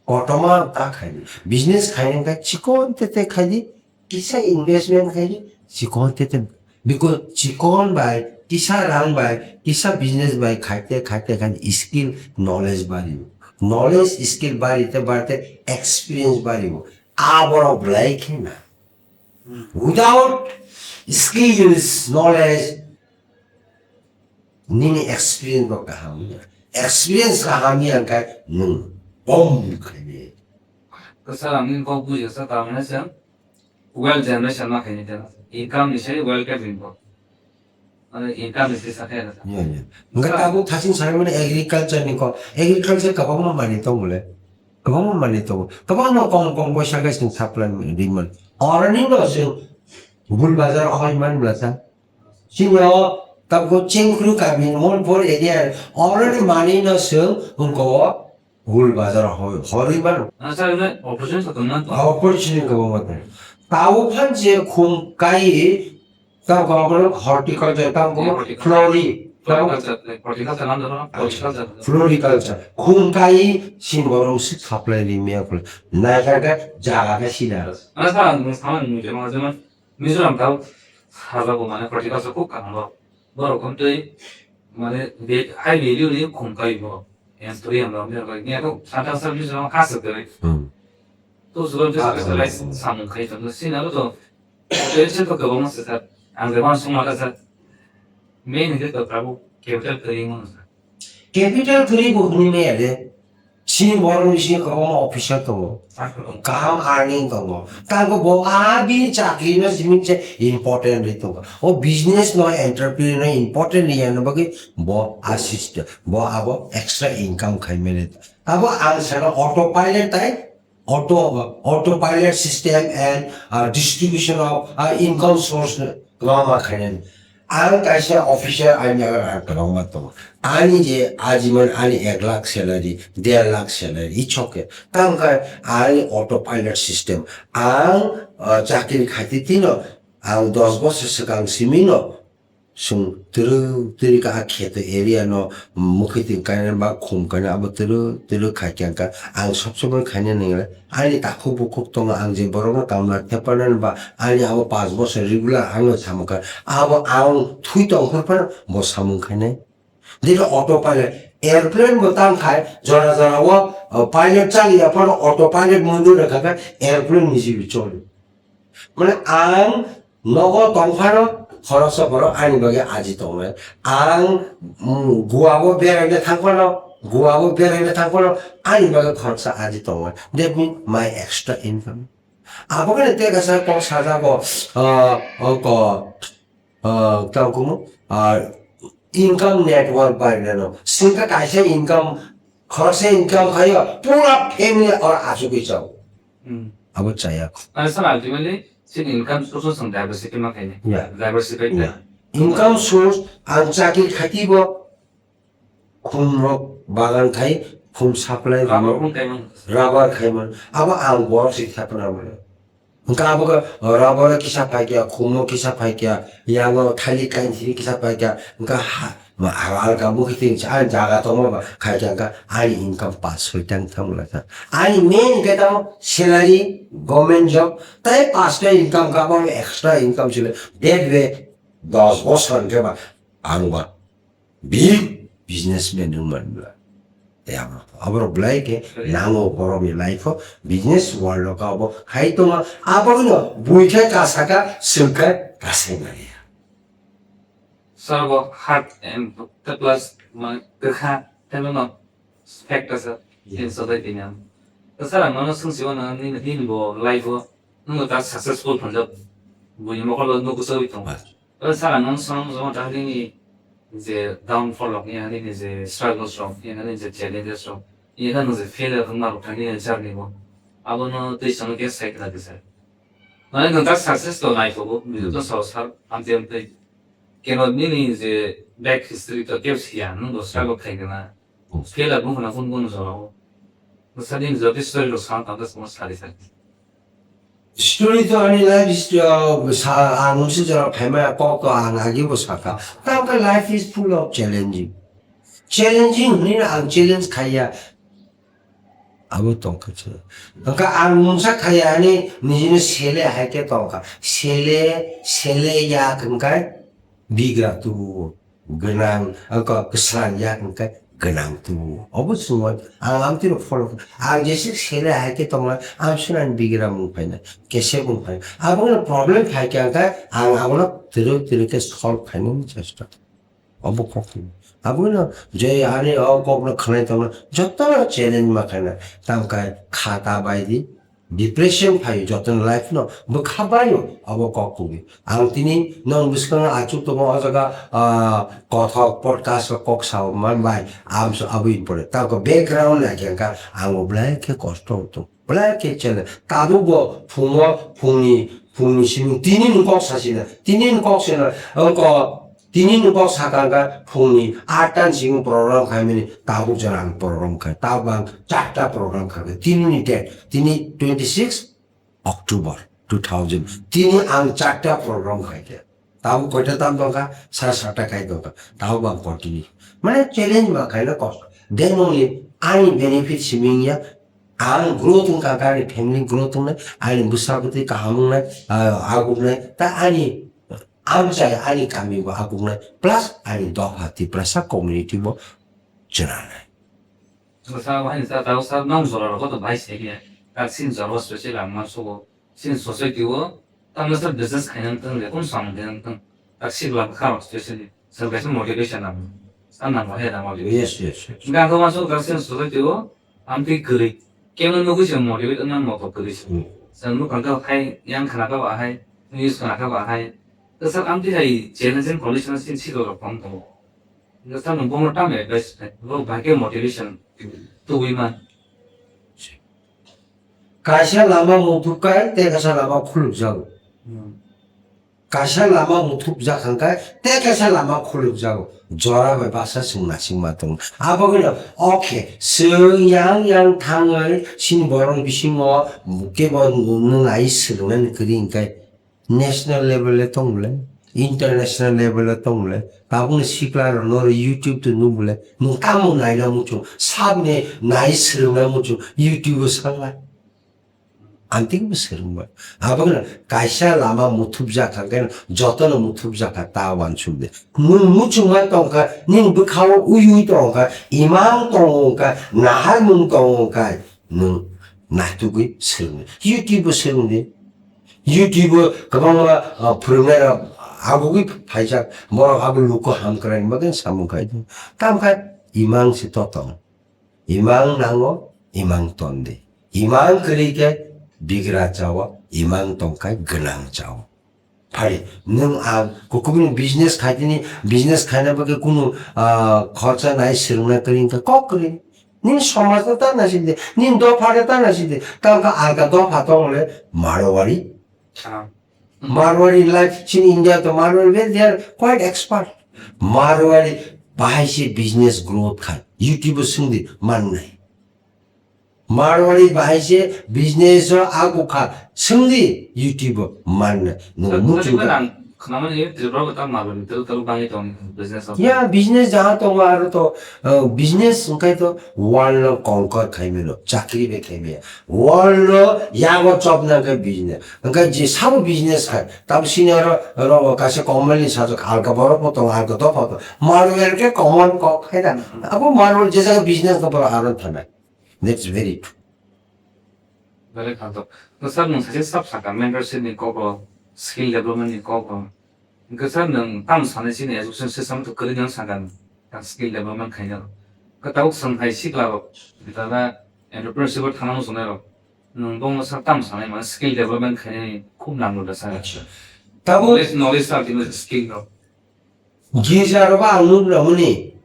Kotorma ta khaidi. Business khaina khe chikon tete khaidi, kisa investment khaidi, chikon tete. Because chikon bai, kisa rang bai, kisa business bai khaite khaite khan skill knowledge bari. Knowledge skill bari te bari te experience bari. Aborok belai khe na. Without skills, knowledge, nini experience bo kaham ya. Experience kaham ya khe nwng bom khaini. Kwcham nini kok buji sa tamni se wealth generation ma khaini tena. Income ni se wealth ke bini kok. Mane income is the second. Ya, ya. Hingke tabuk thasing sai mani agriculture ni ko. Agriculture kwbangma manwi tongo le. Kwbangma manwi tongo. Kwbangma kom kom boisa gai sing supply rimani. Oroni no sing Gul Bazar hoi man blasa. Sing yo tabuk Chengkru kami Monpur area. Oroni manwi no sing ungko Gul Bazar hoi, hoi mano. Ah, sir, ini operation satu mana tu? Operation ke bawa tu. Tahu kan je khum kai, tang ko horticulture, tang ko flori, tang ko floriculture, horticulture, horticulture. Khum kai, sin borong si supply ni me ko. Na ka ka jaga ka sina. Ah, sir, ini sama ni, cuma, cuma. Mizoram tao sajago mane horticulture khub kaham bo. Borok hwn tei mane be-, high value ni khum kai bo. Em twi ang rok ni rok ni to santa sa Mizoram khas kwrwi. Hmm. To sugar just specialize samung khai to sina to. Tei se to kwbangma se sir. Ang de wan sung mata sir. Main hwnkhe to tabuk capital kwrwi mano sir. Capital kwrwi bo hwnwi maya de. Chini borok ni bisingo kwbangma officer tongo. Kaham earning tongo. Tamo bo a bini chakri no simi se important ri tongo. O business no entrepreneur no important ri yang bagwi bo assist, bo abo extra income khai mene. Abo ang sana autopilot tai auto, autopilot system and, uh, distribution of, uh, income source kwbangma khainani. Ang kaisa officer, ani yago ang kwbangma tongo. Ani je ajiman ani ek lakh salary, der lakh salary, i chok khe. Tamo khe ani autopilot system. Ang, uh, chakri khaiti tino, ang dos bosor swkang simi no, Chwng twrwk twrwk a kheto area no mukhuitwng kainai ba khum kainai abo twrwk twrwk khai khe ang kha. Ang sob somoi khainai nang le ani takhuk bukhuk tongo, ang je borok no kamla thepanani ba ani abo panch bosor regular ang no samung kha. Abo ang thwi tong phuru phano bo samung khainai. Dilo auto pilot, airplane bo tang khai jora jora o, o pilot chali ya phano auto pilot mundu rwkha khe airplane niji bi choli. Mane ang nogo tong phano khoroksa borok ani bagwi aji tongnai. Ang, mm, Goa o beraina thang phano, Goa o beraina thang phano ani bagwi khoroksa aji tongnai. That means my extra income. Abo khe tei kaisa kok sajago, ah, oko, ah, tamo kumu, ah, income network bai reno. Singka kaisa income, khoroksa income khayo, pura family or asugwi chao. Hmm. Abo chaya. Ani sana ultimately, sin income source ang diversity ma khaini. Yeah. Diversify. Yeah. Income source ang chakri khati bo, khum rok bagan khai, khum supply rubber rok, khum khai man. Rubber khai man. Abo ang borok si thapna mano. Hingke abo khe rubber kisa pai kya, khum no kisa pai kya, yango thali kain sini kisa pai kya, hingke ha, ma, alga mukhi tin sa, ani jaga tongo ba, khai kya hingke ani income pas soi tang thang la sa. Ani main hingke tamo salary, government job, tai pas ta income ka ba extra income sile, that way dos bosor hingke ba, ang ba. Big businessman wng man bla. Tei abo, aborok belai khe nango borokni life o, business world o kha abo hai tongo, aboni no bui khe kasa kha, swk khe kasai manya. Sir, bo hard and plus ma kwkha tei no fact asa. Yeah. In society ni. Sir, ang no swngsi o na nini, nini bo life o nwng ta successful phanjak buini mokol o nukgo sawi tongo. Right. O sara nang song joma ta nini je downfall rok, ya nini je struggles rok, ya nini je challenges rok, ya nang je failure rok ma rok thani ya journey bo. Abono twi song ke sai kha kisa. Mane nang ta success to nai ko bo, bidu to so sar amte amte. Keno nini je back history to kep sia, nang bo struggle khai kana. Hmm. Failure bo khana kun kun jora bo. Sadi ni jodi story rok sang ta song sari sari. Story to ani life history o sa ang mungsa jora phaima kok to ang agi bo saka. Tamkhe life is full of challenging. Challenging hwnwi no ang challenge khaiya. Abo tongkha se. Hwnkha ang mungsa khaiya ani nijino sele hai khe tongkha. Sele, sele yak hwnkhe bigra tubuo. Gwnang, ang ko kwsang yak hwnkhe gwnang tubuo. Obo chwngno ang amtwino follow kha. Ang jesa sele hai khe tongnai, ang swnani bigra mung phainai, kese mung phainai. Abono problem phai khe ang khe ang abono twrwi twrwi khe solve khainani chesta. Obo kok ni. Abono je ani o kokno khwnai tongna jotono challenge ma khainai. Tamkhe khata bai di, depression phaio, jotono life no bwkha baio, abo kok tubui. Ang tini non bwskango achuk tongo o jaga, ah, kothok podcast o kok sao man bai, amso abo important. Tako background naikhe wngkha, ang bo belai khe kosto tong, belai khe challenge. Tabuk bo phungo, phungni, phungni simi tini ni kok sasina, tini ni kok sina, wngko Tini ni kok sakha khe phungni atta ni simi program khaimani tabuk jora ang program khai. Tabuk ang charta program khai. Tini ni date, tini twenty six October two thousand. Tini ang charta program khai khe. Tabuk koita tam tongkha, sara sata khai tongkha. Tabuk ang continue. Mane challenge ma khaina kok. Then only ani benefit simi ya. Ang growth wngkha khe ani family growth wngnai, ani bwsa bwtwi kaham wngnai, ah, aguknai. Ta ani Amchai ani kami bo aguknai, plus ani dopha Tiprasa community bo chwnanai. Bwsa bo haino ta, ta bwsa nang jora rok to bai se khe, tak sin jora special ang ma sugo, sin society o, tamno sa business khaina thang le, kum sam de thang, tak sik lam kha rok specially, sal kaisa motivation ang, ang nang he nang motivation. Yes, yes, yes. Ga ko ma sugo tak sin society o, Amtwi kwrwi. Kemno nugwi se motivate wngna moto kwrwi se. Hmm. Chwng nukhang khe hai, yang khna khe ba hai, news khna khe ba hai. Kwchak amtwi hai challenging condition sin siro rok phang tongo. Kwchak nwng bono tamo advice khai, bo bai khe motivation tubui man. Kaisa lama muthubkhai, tei kaisa lama khulukjago. Hmm. Kaisa lama muthubjak hwnkhe, tei kaisa lama khulukjago. Jora bai baksa chwng naisingma tongo. Abo hwno, okay, chwng yang yang thangwi chini borok bisingo kebo nwng nai swrwngna kwrwi hwnkhe national level le tong le, international level le tong le, tabukni sikla rok no YouTube to nung le, nwng tamo naina muchung, sabni nai swrwngna muchung, YouTube o sala. Ang tei bo swrwngba. Abo kheno kaisa lama muthubjak kha, khe jotono muthubjak kha, ta uansuk de. Nwng muchungma tong kha, nini bwkhao ui ui tong kha, imang tong kha, naharmung tong kha, nwng naitugwi swrwng di. YouTube o swrwng di. YouTube o kwbangma, ah, phwrwngnairok agugwi phaijak, borok abo luku hamkraini bagwi samung khai di. Tamo kha imang se to tong. Imang nango, imang ton di. Imang kwrwi khe bigra chao, imang tong khe gwnang chao. Phari, nwng ang kukubini business khaitini, business khaina bagwi kunu, ah, khorcha nai swrwngna kwrwi wngkha kok kwrwi. Nini somajno ta naisidi, nini dophano ta naisidi, tamo khe alka dopha tongole Marwari. Ah. Marwari life chini India to Marwari, well, they are quite expert. Marwari bahai se business growth khai. YouTube o swngdi mannai. Marwari bahai se business o agu kha swngdi YouTube o mannai. No muchung kha. Khwnamani Tripura bo ta Marwari tel tel bangwi tong business o. Ya business jaha tongo aro to, uh, business wngkhai to world no conquer khaimano, chakri bai khaimaya. World no yago chopna khe business. Hwnkhe je sabo business khai, tamo sini oro, oro kaisa company ni sajwk alka borok bo tongo, alka dopha tongo. Marwari khe common kok khai da. Abo Marwari je jaga business no borok aro thanai. That's very true. Very khanto. To sir, nwng saise sab saka mentorship ni kok rok, skill development ni kok rok. Hwnkhe sir, nwng tamo sanai chini education system to kwrwi nang saka nwng, tang skill development khaina rok. Kwtal swng hai sikla rok, bitala entrepreneurship o thangna muchungnai rok. Nwng bongno sir tamo sanai mane skill development khainani khub nanglo da sir. Acha. Tabuk knowledge, knowledge ta tini skill rok. Girja rok ang nuk lamani.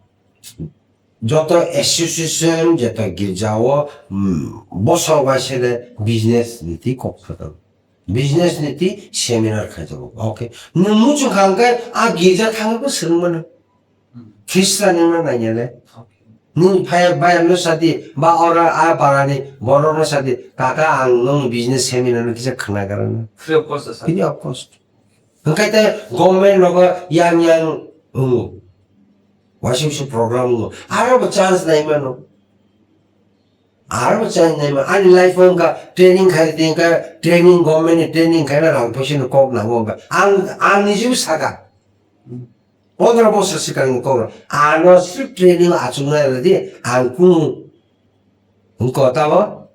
Joto association, joto girja o, mm, bosor bai sele business niti kok khajago. Business niti seminar khajago. Okay. Nwng muchung kha hwnkhe a girja thangwi bo swrwng mano. Hmm. Khristan wngna nainale. Okay. Nini phai bayang no sadi, ba ora a parani borok no sadi, "Kaka, ang nong business seminar no kisa khna garana." Free of cost, sir. Free of cost. Hwnkhe te government rogo yang yang wngo. Waisa waisa program wngo. Aro bo chance nai mano. Aro bo chance nai mano. Ani life o wngkha training khai, wngkha training, government ni training khai na rang poisa ni kok nango wngkha. Ang, ang niji bo saka. Pondro bosor swkang ni kok rok. Ano srip training achuk nai rw di. Ang kunu wngkha tamo.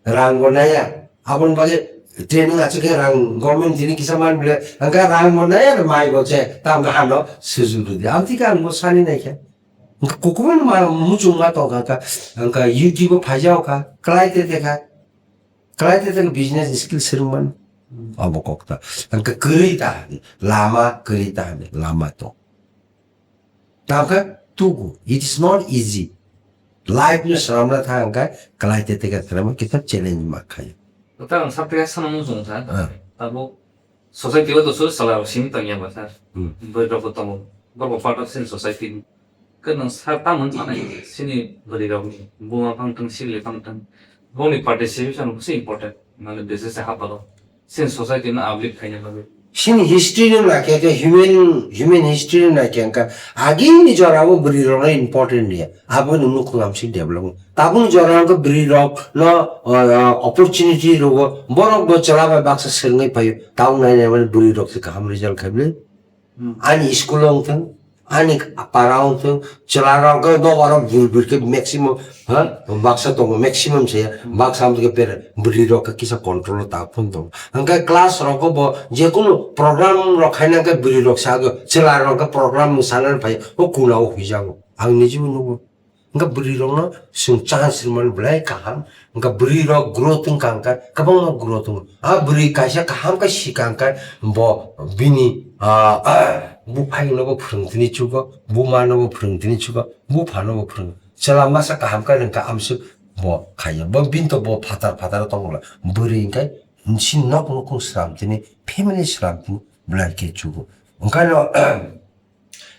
Rang bo naya. Aboni bagwi training achuk khe rang government tini kisa man bile. Angkha rang bo naya, mai bo che. Tam hano suju rw di. Ang thik ang bo sani nai khe. Angkha kukuman ma muchung ma tong kha. Angkha YouTube o phaijao kha. Klai te te kha. Klai te te business skill swrwngmani. Abo kok ta. Angkha kwrwi ta hadi. Lama kwrwi ta hadi. Lama to. Tamkhe tugu. It is not easy. Life no swnamna thang kha, klai te te ka swnamna kisa challenge ma khayo. Tang sak te sana mung sung sa. Ah. Tabo society o to sur sala simi tang ya ba sa. Hmm. Boi rok tongo. Borok part of sin society. Khe nwng sa tamo wng sanai sini bwrwi rok ni buma phang thang, sikli phang thang. Boni participation bo se important. Mane business se haparo. Sini society no uplift khaina bagwi. Sini history no naikhe, khe human, human history no naikhe, angkha agini jora o bwrwi rok no important ya. Abo no nukhung amsi develop. Tabuk jora o bwrwi rok no, uh, opportunity rogo, borok bo chwla bai baksa swrwngwi phaio. Tabuk nai nai mani bwrwi rok se kaham result khai bwlai. Hmm. Ani school o wng thung, ani para o wng thung, chwla rok no oro bwrwi bwrwi khe maximum, ha, baksa tongo maximum se, baksa wng khe bere bwrwi rok khe kisa control o ta phone tongo. Hwnkhe class rogo bo jekunu program rok khaina khe bwrwi rok sa go, chwla rok khe program ni sana phai o kuna o huijago. Ang niji bo nugo. Hwnkhe bwrwi rokno chwng chance rwmani belai kaham. Hwnkhe bwrwi rok growth wngkha hwnkhe kwbangma growth wngo. A bwrwi kaisa kaham khe sikha hwnkhe bo bini, ah, buphai no bo phwrwng tini chugo, buma no bo phwrwng tini chugo, bupha no bo phwrwng. Chwla masa kaham khe hwnkhe amswk bo khaiya. Bo bini to bo phatar phatar tongla. Bwrwi hwnkhe nisi nok nukhung sram tini, family sram tini belai khe chugo. Hwnkhe no,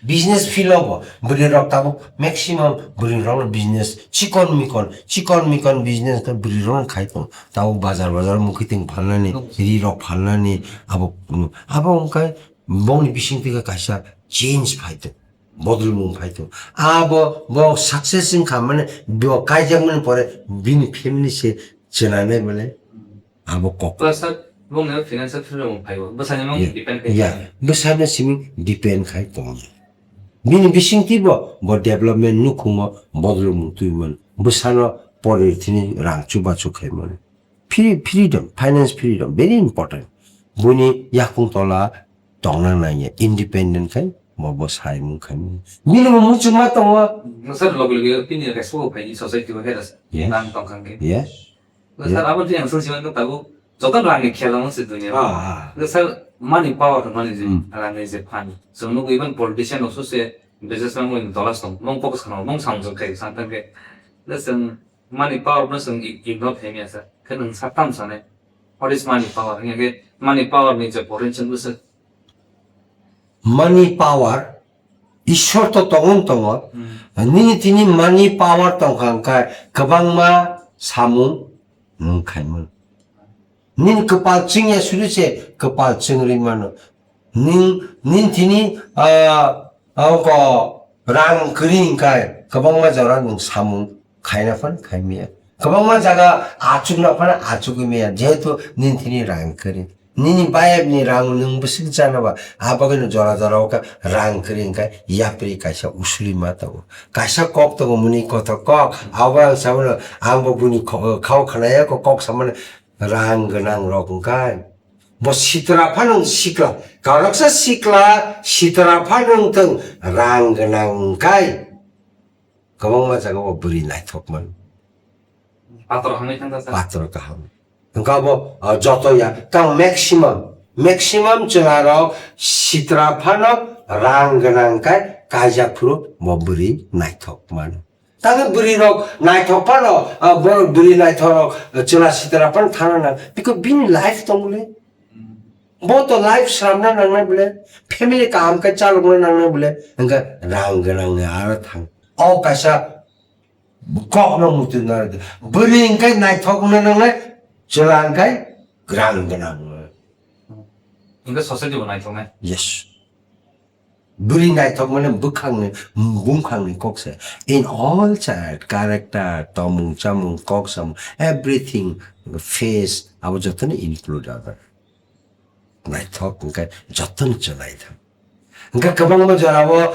Business field o bo bwrwi rok tabuk maximum bwrwi rok no business chikon mikon, chikon mikon business khe bwrwi rok no khai tongo. Tabuk bazar bazar mukhuitwng phalnani, ri rok phalnani, abo, abo wngkha bongni bisingtwi khe kaisa change phai tongo, bodolmung phai tongo. Abo bo success wngkha mane bo kaijakmani pore bini family se chwnanai mane. Abo kok. Plus sir, bongni financial freedom phaibo. Bwsani mang Yeah. depend khai Yeah. Bwsano simi depend khai tongo. Bini bisingtwi bo, bo development nukhungo bodolmung twi mano. Bwsano pore thini rang chubachu khai mano. Free, freedom, finance freedom, very important. Buni yakung tola tongna nangya, independent khai, bo, bo sai mung khai mano. Bini bo muchungma tongo. Sir, logi logi bini responsible phai society bo khe Yeah. nang tong khan khe. Yeah. Sir, Yeah. abo je ang sung siman tabuk joto rang ni khela mo se dunia. Ah, ah. Sir, money power to money je, Hmm. rang ni je phan. So, nugo even politician also se businessman mo dollars tong, mong focus khana, mong samung khai, samtang ke. Listen, money power no sung i-, ignore khai miya sir. Khe nung sa tam sanai. What is money power? Hingke money power ni je potential bo se Money power, Ishwar to tongo tongo. Hmm. Nini tini money power tongkha hwnkhe kwbangma samung nwng khaimano. Nini kwpal chwngya suri se kwpal chwngri mano. Ning, nini tini, ah, oko rang kwrwi hwnkhe kwbangma jora nwng samung khaina phan khaimaya. Kwbangma jaga achukna phan achugwi maya, jehetu nini thini rang kwrwi. Nini bayapni rang nwng bwswk jana ba, a bagwino jora jora o khe rang kwrwi hwnkhe yapri kaisa usuli ma tongo. Kaisa kok tongo muni kothok kok, abo ang samano, ang bo buni kho-, khao khnaya ko kok samano rang gwnang rok hwnkhe. Bo sitra phano sikla, kauroksa sikla sitra phano wngthwng rang gwnang hwnkhe. Kwbangma jagao bwrwi naithok mano. Patro hamwi thangkha sa. Patro kaham. Hwnkhe abo, ah, joto ya, tang maximum, maximum chwlarok sitra phano rang gwnang khe kaijak phuru bo bwrwi naithok mano. Tangwi bwrwi rok naithok phano, ah, borok bwrwi naithok rok, ah, chwla sitra phano thangna nang. Biko bini life tongmole. Bo to life sramna nangnai bole, family kaham khe chalokna nangnai bole, hwnkhe rang gwnang ni aro thang. O kaisa Kokno muitu narwdi. Bwrwi hwnkhe naithok wngna nangnai, chwla hwnkhe grang gwnang. Hwnkhe society bo naithoknai. Yes. Bwrwi naithok mane bwkhangni, bumkhangni kok se. In all child, character, tomung chamung, kok samung, everything, face, abo jotono include abo. Naithok hwnkhe jotono chwlaithok. Hwnkhe kwbangma jorao,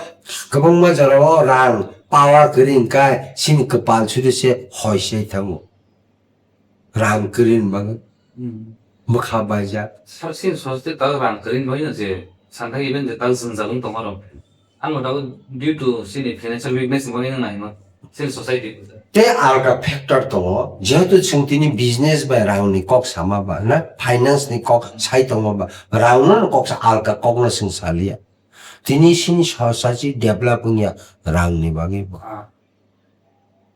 kwbangma jorao rang, power kwrwi hwnkhe chini kwpal suri se hoi se thango. Rang kwrwi ni bagwi. Hmm. Bwkha baijak. Sir, chini society tao rang kwrwi ni bagwi no je sangkha even je tao jwngjal wng tongma rok. Ang no tao due to chini financial weakness ni bagwi no naima chini society. Tei alga factor tongo, jehetu chwng tini business bai rang ni kok sama ba, na finance ni kok sai tongma ba, rang no kok sa alga kok no chwng saliya. Tini chini society develop wngya rang ni bagwi bo. Ah.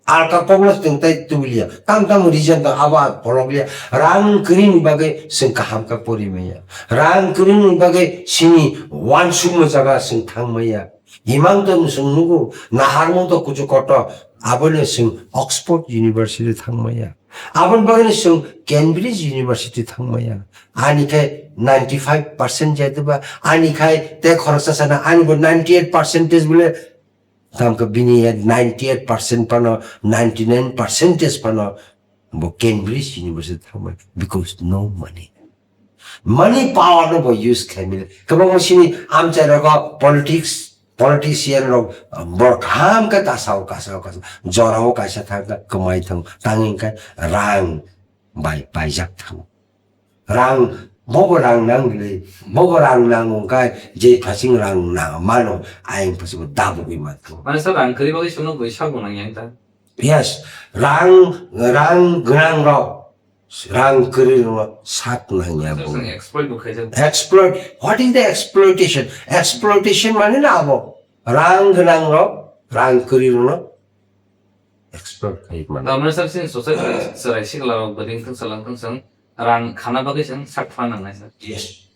Alka kokno chwng tai tubuliya. Tam tam reason tong abo ang phorokliya. Rang kwrwini bagwi chwng kaham khe pori manya. Rang kwrwini bagwi chini wansukma jaga chwng thang manya. Imang tong chwng nugo, naharmung to kuchu koto, abono chwng Oxford University thang manya. Aboni bagwi chwng Cambridge University thang manya. Ani khe ninety five percent jaitu ba, ani khai te khoroksa sana, ani bo ninety eight percentage bole Tamkhe bini ya ninety eight percent phano, ninety nine percentage phano bo Cambridge University thangmani, because no money. Money power no bo use khlaimani. Kwbangma sini amchai rogo politics, politician rok, ah, bor kaham khe kasao, kasao, kasao. Jorao kaisa thangkha, kwmai thang, tangwi khe rang bai paijak thango. Rang, bobo rang nang le, bobo rang nang wngkha, je phasing rang nang mano, ayang phasing bo dabugwi mantho. Mane sa rang kwrwi bagwi chwngno bui sak bo nang yang ta? Yes, rang, rang gwnang rok, rang kwrwi rok sak nang ya bo. Exploit bo khaijak. Exploit, what is the exploitation? Exploitation mane na abo, rang gwnang rok, rang kwrwi rok no exploit khai mano. Tamni sir, chini society chwrai sikla rok bwrwi wngthang, chwla wngthang, chwng rang khana bagwi chwng sak phana nangnai sir. Yes.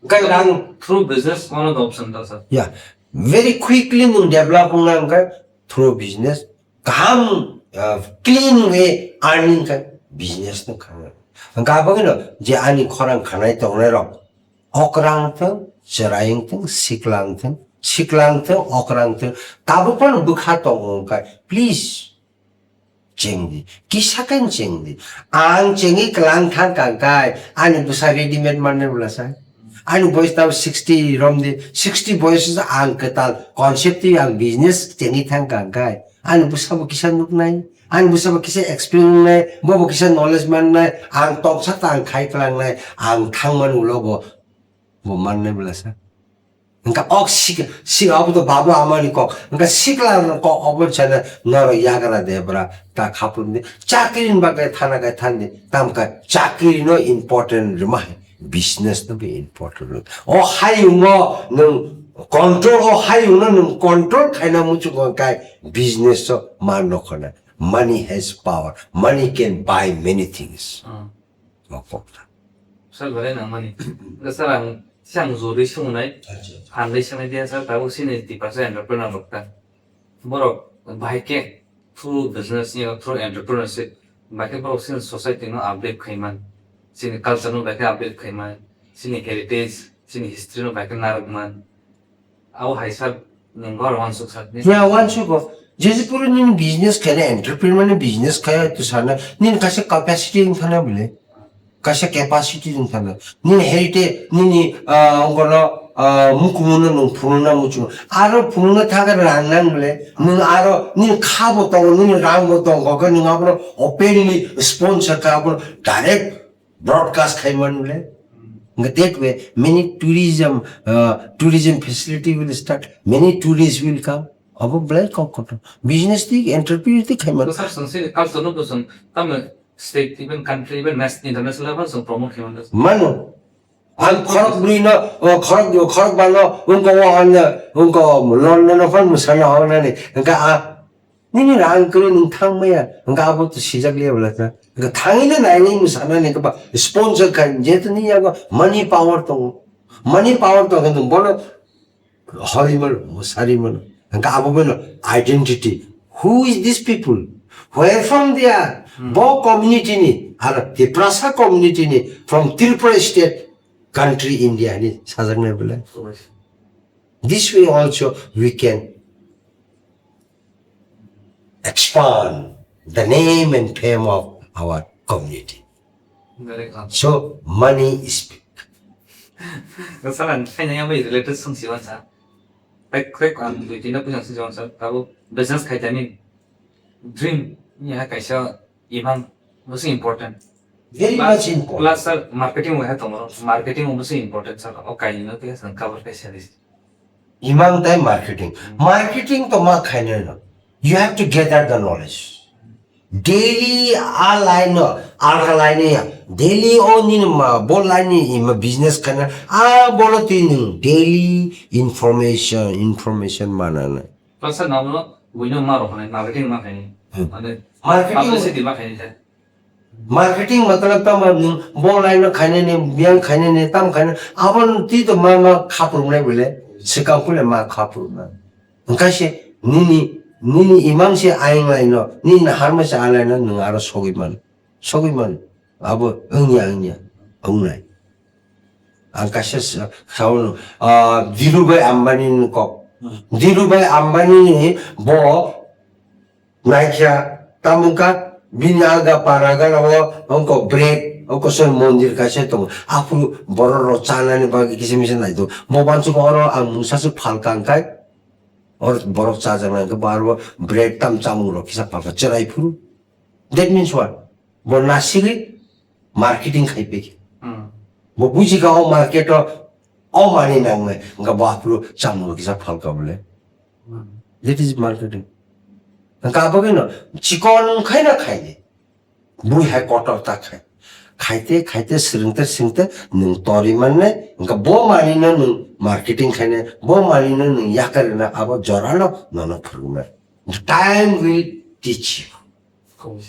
Hwnkhe rang through business one of the option ta sir. Yeah. Very quickly nwng develop wngna hwnkhe through business. Kaham, uh, clean way earning khe business no khana. Hwnkhe abagwino je ani khorang khanai tongnai rok, Okrang thung, chwrai wng thung, siklang thung, siklang thung, okrang thung, tabuk phano bwkha tongo wngkha, please, chengdi, kisa khe chengdi. Ang chengwi kwlang thang kang kai, ani bwsa readymade mannai bwla sa. Ani boyes tabo sixty romdi, sixty boyes o ang kwtal concept twi ang business chengwi thang kang kai, ani bwsa bo kisa nuknai. Ang bwsa bo kisa experience nai, bo bo kisa knowledge mannai, ang tongsa ta ang khai klangnai, ang thangmani ulo bo, bo mannai bwlasa. Hwnkha ok sik-, sik abo to baba amani kok. Hwnkha sikla no kok obo chana norok yagra de bra ta khapung di. Chakri ni bagwi thana kai thandi. Tamkha chakri no important rwma hai. Business no be important rw. O hayung no nwng control, o hayung no nwng control khaina muchung kai business o ma nokhona. Money has power. Money can buy many things. Ah. Mokokna. Sir, belai nangmani. Sir, ang, sir, ang jori sungnai. Acha. Phandai sanai dia, sir, tabuk sini tiprasa entrepreneur rok ta. Borok bahai khe through business ni, through entrepreneurship, bahai khe borok sini society no update khaiman. Sini culture no bahai khe update khaiman. Sini heritage, sini history no bahai khe narwkman. Abo hai sir, nwng bar wansuk sir ni? Ya, wansuk o. Jesi puru nini business khaina, entrepreneur ni business khaina to sana, nini kaisa capacity wng thana bole. Kaisa capacity wng thana. Nini heritage, nini, ah, ongkono, ah, mukumuno nwng phunukna muchungo. Aro phunukna thangkhe rang nang bole. Nwng aro, nini kha bo tongo, nini rang bo tongo, khe nwng abono openly sponsor kha, abono direct broadcast khai man le. Nga that way, many tourism, uh, tourism facility will start, many tourists will come. Abo belai kok kotor. Business ti, entrepreneur ti khai man. Sir, sung sini culture no bosong, tamo state, even country, even nas-, international level sung promote khai man. Mano. Ang khorok bri no, o khorok, khorok bano, ungko o ano, ungko London o fan musana ho nani. Nga a, Nini rang kwrwi nwng thang maya, hwnkha abo to sijak liya bwla kha. Hwnkha thangwi le nainai mwsana ni kwba sponsor kha, jehetu nini yago money power tongo. Money power tongkhe nwng bono holi mano, mwsari mano. Hwnkha abo bono identity. Who is these people? Where from they are? Hmm. Bo community ni, ar Tiprasa community ni, from Tripura state, country India ni sajaknai bole. This way also we can expand the name and fame of our community. Very good. So money is big. Sir, ang khaina yang bai related song siwan sa. Pek pek ang dui tinta puja song siwan sa. Tabu business khai tani dream ni ha kaisa imang musi important. Very much important. Plus sir, marketing wa ha tongo. Marketing musi important sir. O kaini no te san cover kaisa dis. Imang tai marketing. Marketing to ma khainai no. You have to gather the knowledge. Daily a line no, alka line ya. Daily o nini ma bo line ni ima business kana. A bolo tini daily information, information manana. Plus sir, namo no, we know ma rok nai, marketing ma khainai. Hmm. Mane, marketing publicity ma khainai sir. Marketing matlab tamo nwng bo line no khainani, biyang khainani, tam khainani, abo twi to ma ma khapurungnai bole, swkang kule ma khapurungnai. Wngkha se nini, nini imang se ayang line no, nini naharma se a line no, nwng aro sogwi man, sogwi man. Abo wngya, wngya, wngnai. Ang kaisa sa-, sao no, ah, Dhirubhai Ambani ni kok. Dhirubhai Ambani ni bo naikha, tamo wngkha bini alga para gana o wngkha bread, o koso mondir kaisa tongo. Aphuru borok rok chanani bagwi kisa misa naitok. Bo uansuk oro ang mungsa se phalka wngkhai, oro borok chajaknai wngkha, bo aro bread tam chamung rok kisa phalka chwrai phuru. That means what? Bo nasigwi marketing khai pik. Hmm. Bo buji ka o market o, o mani nangnai, wngkha bo aphuru chamung kisa phalka bole. Hmm. That is marketing. Wngkha abagwi no, chikon khai na khai de. Bui hai kotor ta khai. Khaite, khaite, swrwngte, swrwngte, nwng tori mannai, wngkha bo mani no nwng marketing khainai, bo mani no nwng yakarina, abo jorano nono phwrwngnai. The time will teach you.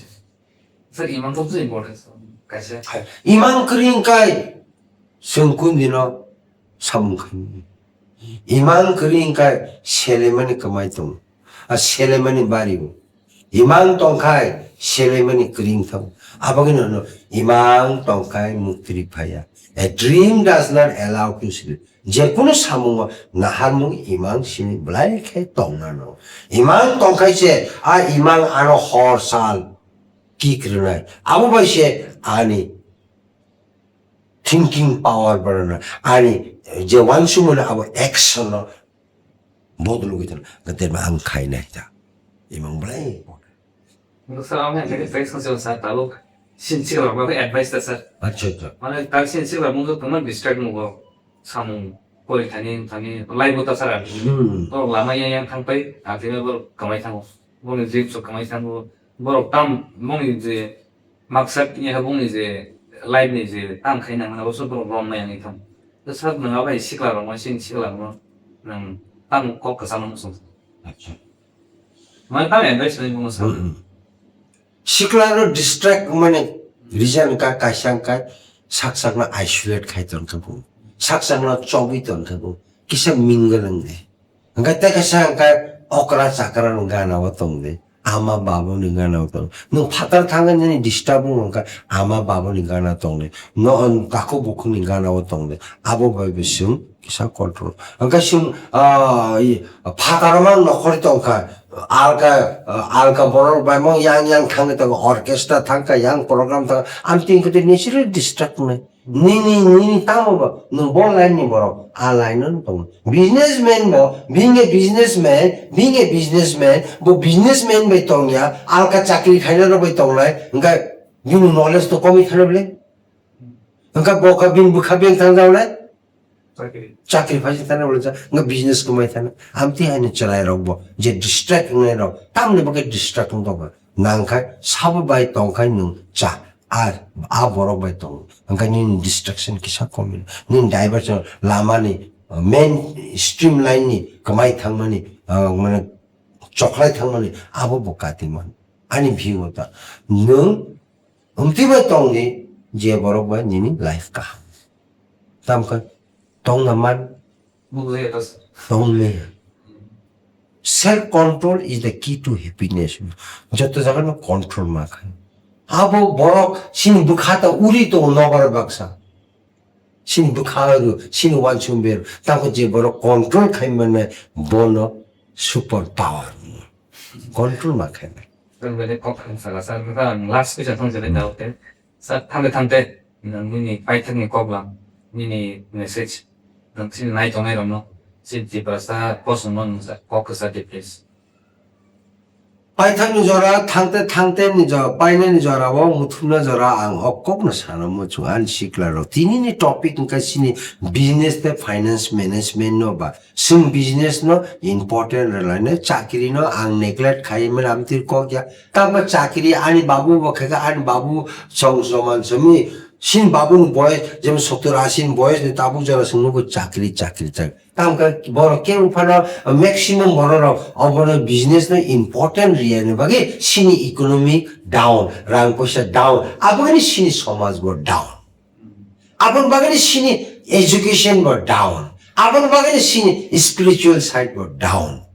Sir, imang kok se important, sir. Kaisa. Hai, imang kwrwi wngkai, chwng kun dino samung khaimani. Imang kwrwi wngkai, selemani kwmai tongo. A selemani bari o. Imang tongkhai, selemani kwrwi wngthango. Abagwino no, imang tongkhai, muktri phaiya. A dream does not allow to sleep. Jekunu samungo naharmung imang simi belai khe tongna nango. Imang tongkhai se, a imang ano hor sal kikrwnai. Abo bai se ani thinking power barana. Ani je wansukmano abo action no bodologwi tong. Gaterma ang khainai ta. Imang belai important. Sir, ang hai khe try song song sir, tabuk sin sikla rok advice ta sir. Acha, acha. Mane tar sin sikla mung to tongma distract mugo samung kori thani thani live ta sir. Hmm. To lama yang yang thang pai, athina bor kamai thango. Boni dream so kamai thango. Borok tam boni je maksa tini ha boni je life ni je tam khaina mana boso borok rom mai ang thang. To sir nang abai sikla rok ma sin sikla rok nang tam kok ka sama musung. Acha. Mane tam advice nai bung sir. Hmm, hmm. Sikla no distract mane reason ka kaisa ka sak sak no isolate khai ton kha bung. Sak sak no chobwi ton kha bung. Kisa mingle ang de. Hingke tei kaisa hingke okra chakra ni gana o tong de. Ama babo ni gana o tong. Nwng phatar thangwi nini disturb wng kha ama babo ni gana tong de. No, kakhu bukhu ni gana o tong de. Abo bai bo chwng kisa control. Hingke chwng, ah, i, phatar ma nokhor tong kha. Alka, ah, alka borok bai mo yang yang thangwi tongo, orchestra thang kha, yang program thang kha. Am tin khe natural distract wngnai. Nini, nini tamo ba, nwng bo line ni borok, a line no tong. Businessman bo, being a businessman, being a businessman, bo businessman bai tong ya, alka chakri khaina rok bai tong lai, hingkha bini knowledge to komwi thana bole. Hingkha bo kha bini bwkha beng thang jao lai. Chakri. Chakri phaising thana bole ja, hingkha business kwmai thana. Amtwi haino chwrai rok bo, je distract wngnai rok, tamni bagwi distract wng tong kha. Nang khai, sabo bai tong khai nwng cha. Ar a borok bai tongo. Hingkhe nini distraction kisa komi. Nini diversion lama ni, uh, main stream line ni kwmai thangmani, uh, mane chokhlai thangmani abo bo kati man. Ani view o ta. Nwng omtwi bai tong di je borok bai nini life kaham. Tamkhe tongna man. Tongmani. Self control is the key to happiness. Joto jaga no control ma khai. Abo borok sini bwkha ta uri to nobar baksa. Sini bwkha ru, sini wansung beru. Tamo je borok control khai mane bono super power. Control ma khai. Sir, bele kok ang sala, sir, ang last question thang jale daw te. Sir, thangte thangte, nini paithakni kok lang, nini message, nang sini nai tongnai romno, sini Tiprasa kosong no nung sa, kok sa te please. Paithakni jora, thangte thangte ni jora, painani jora o muthumna jora ang o kok no sana muchung ani sikla rok. Tini ni topic wngkha sini business te finance management no ba. Chwng business no important rwlaino, chakri no ang neglect khai mani amtwi kok ya. Tamo chakri ani babu bo khaikha, ani babu song soman sami. Sin babu ni boyes, jemon sottor ashi ni boyes ni tabuk jora chwng nugo chakri, chakri, chakri. Tamo khe borok kebo phano maximum borok rok obono business no important riya ni bagwi sini economic down, rang poisa down. Aboni sini somaj bo down. Aboni bagwi sini education bo down. Aboni bagwi sini spiritual side bo down.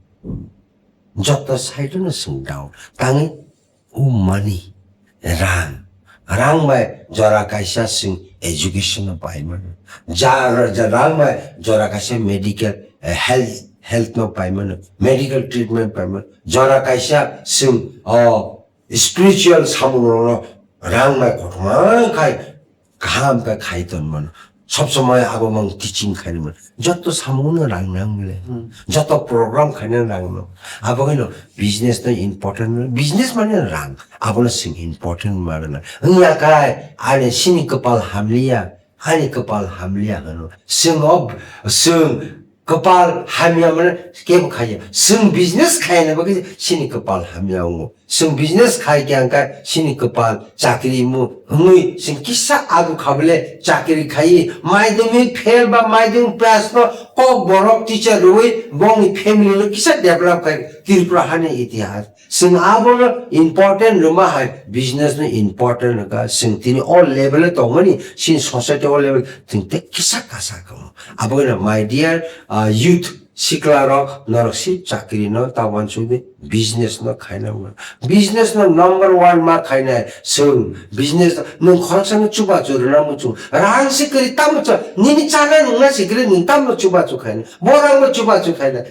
Joto side no chwng down. Tangwi o money, rang. Rang bai jora kaisa chwng education no pai mano. Ja, ja rang bai jora kaisa medical, eh, health, health no pai mano. Medical treatment pai mano. Jora kaisa chwng o spiritual samung rok no rang bai kothoma khai kaham khe khai ton mano. Sob somoi abo mang teaching khai mano. Joto samung no rang nang le. Hmm. Joto program khai nang rang no. Abo khe no business no important no. Business mane rang. Abo no sing important mano na. Wngya khai ani sini kapal hamliya. Ani kapal hamliya hwno. Sing ob, sing Kwpal hamya mane kebo khaiya. Chwng business khaina bagwi chini kwpal hamya wngo. Chwng business khai khe ang kha chini kwpal chakri mu wngwi chwng kisa abo khabole chakri khai madhyamik fail ba madhyamik pass no kok borok teacher rwui bongni family no kisa develop khai Tripura hani itihas. Chwng abono important rwma hai business no important rwkha. Chwng tini all level o tongmani chini society all level chwng tei kisa kasa kamo. Abono my dear, ah, youth, sikla rok, norok si chakri no ta uansukdi, business no khaina mano. Business no number one ma khainai chwng, business nwng khoroksa no chubachu rwna muchung, rang si kwrwi tamo cha, nini chana nungna si kwrwi nwng tamo chubachu khainai, borang no chubachu khainai.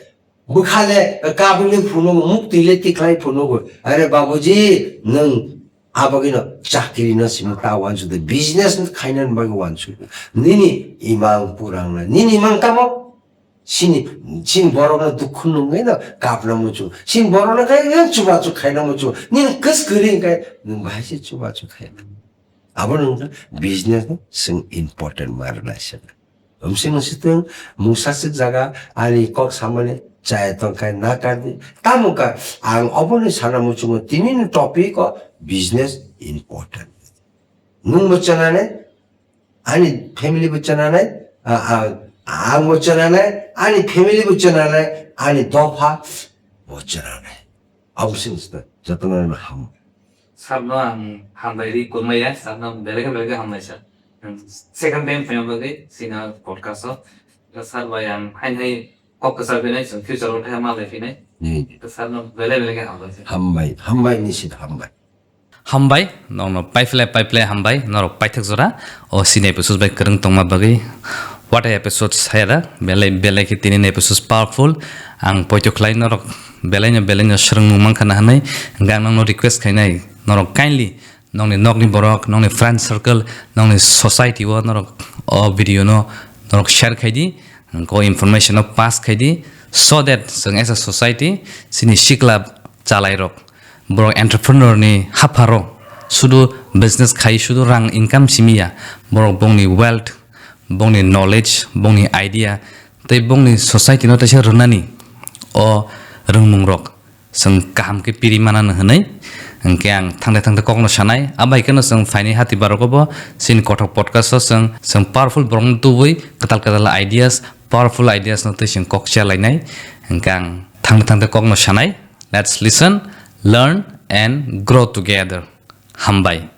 Bwkhale kabule phunugo, muktwile tikhlai phunugo. Are babuji, nwng abagino chakri no simi ta uansukdi, business no khainani bagwi uansukdi. Nini imang purangna, nini imang tamo? Sini, sini borokno dukhu nungwi no kapna muchung. Sini borokno khe chubachu khaina muchung. Nini kwskwrwi hwnkhe nwng bahai se chubachu khaina. Abono wngkha business no chwng important ma rwna se. Omsing sitwng mungsa swk jaga ani kok samani chaya tongkha na kardi. Tamo ka ang oboni sana muchungo tini ni topic o business important. Nwng bo chananai, ani family bo chananai, a, a, ang bo chananai, ani family bo chananai, ani dopha bo chananai. Absence da, jotono no ham. Sir no ang hambai ri kurmaya, sir no belai khe belai khe hambai sir. Ang second time phaiya bagwi sina podcast o. Sir bai ang hain hai kok kwchar phinai, chwng future o thai ma lai phinai. Hmm. Sir no belai belai khe hambai sir. Hambai, hambai ni sit hambai. Hambai, nokno paiphle paiphle hambai, norok paithak jora o sini episode bai kwrwng tongma bagwi. What a episode saya da, belai belai khe tini ni episode powerful. Ang poito khlai norok belai no belai no swrwngmung mankha na hwnwi, hwnkhe ang nokno request khainai, norok kindly nokni nokni borok, nokni friend circle, nokni society o norok o video no norok share khaidi, hwnkhe o information no pass khaidi, so that chwng as a society chini sikla chalai rok borok entrepreneur ni hapharo sudu business khai sudu rang income simi ya, borok bongni wealth, bongni knowledge, bongni idea tei bongni society no teisa rwnani o rwngmung rok chwng kaham khe piri manano hwnwi hwnkhe ang thangte thangte kokno sanai. Abai kheno chwng phaini hati barok bo chini kothok podcast o chwng chwng powerful borok no tubui kwtal kwtal ideas, powerful ideas no tei chwng kok cha lainai. Hwnkhe ang thangte thangte kokno sanai. Let's listen, learn and grow together. Hambai.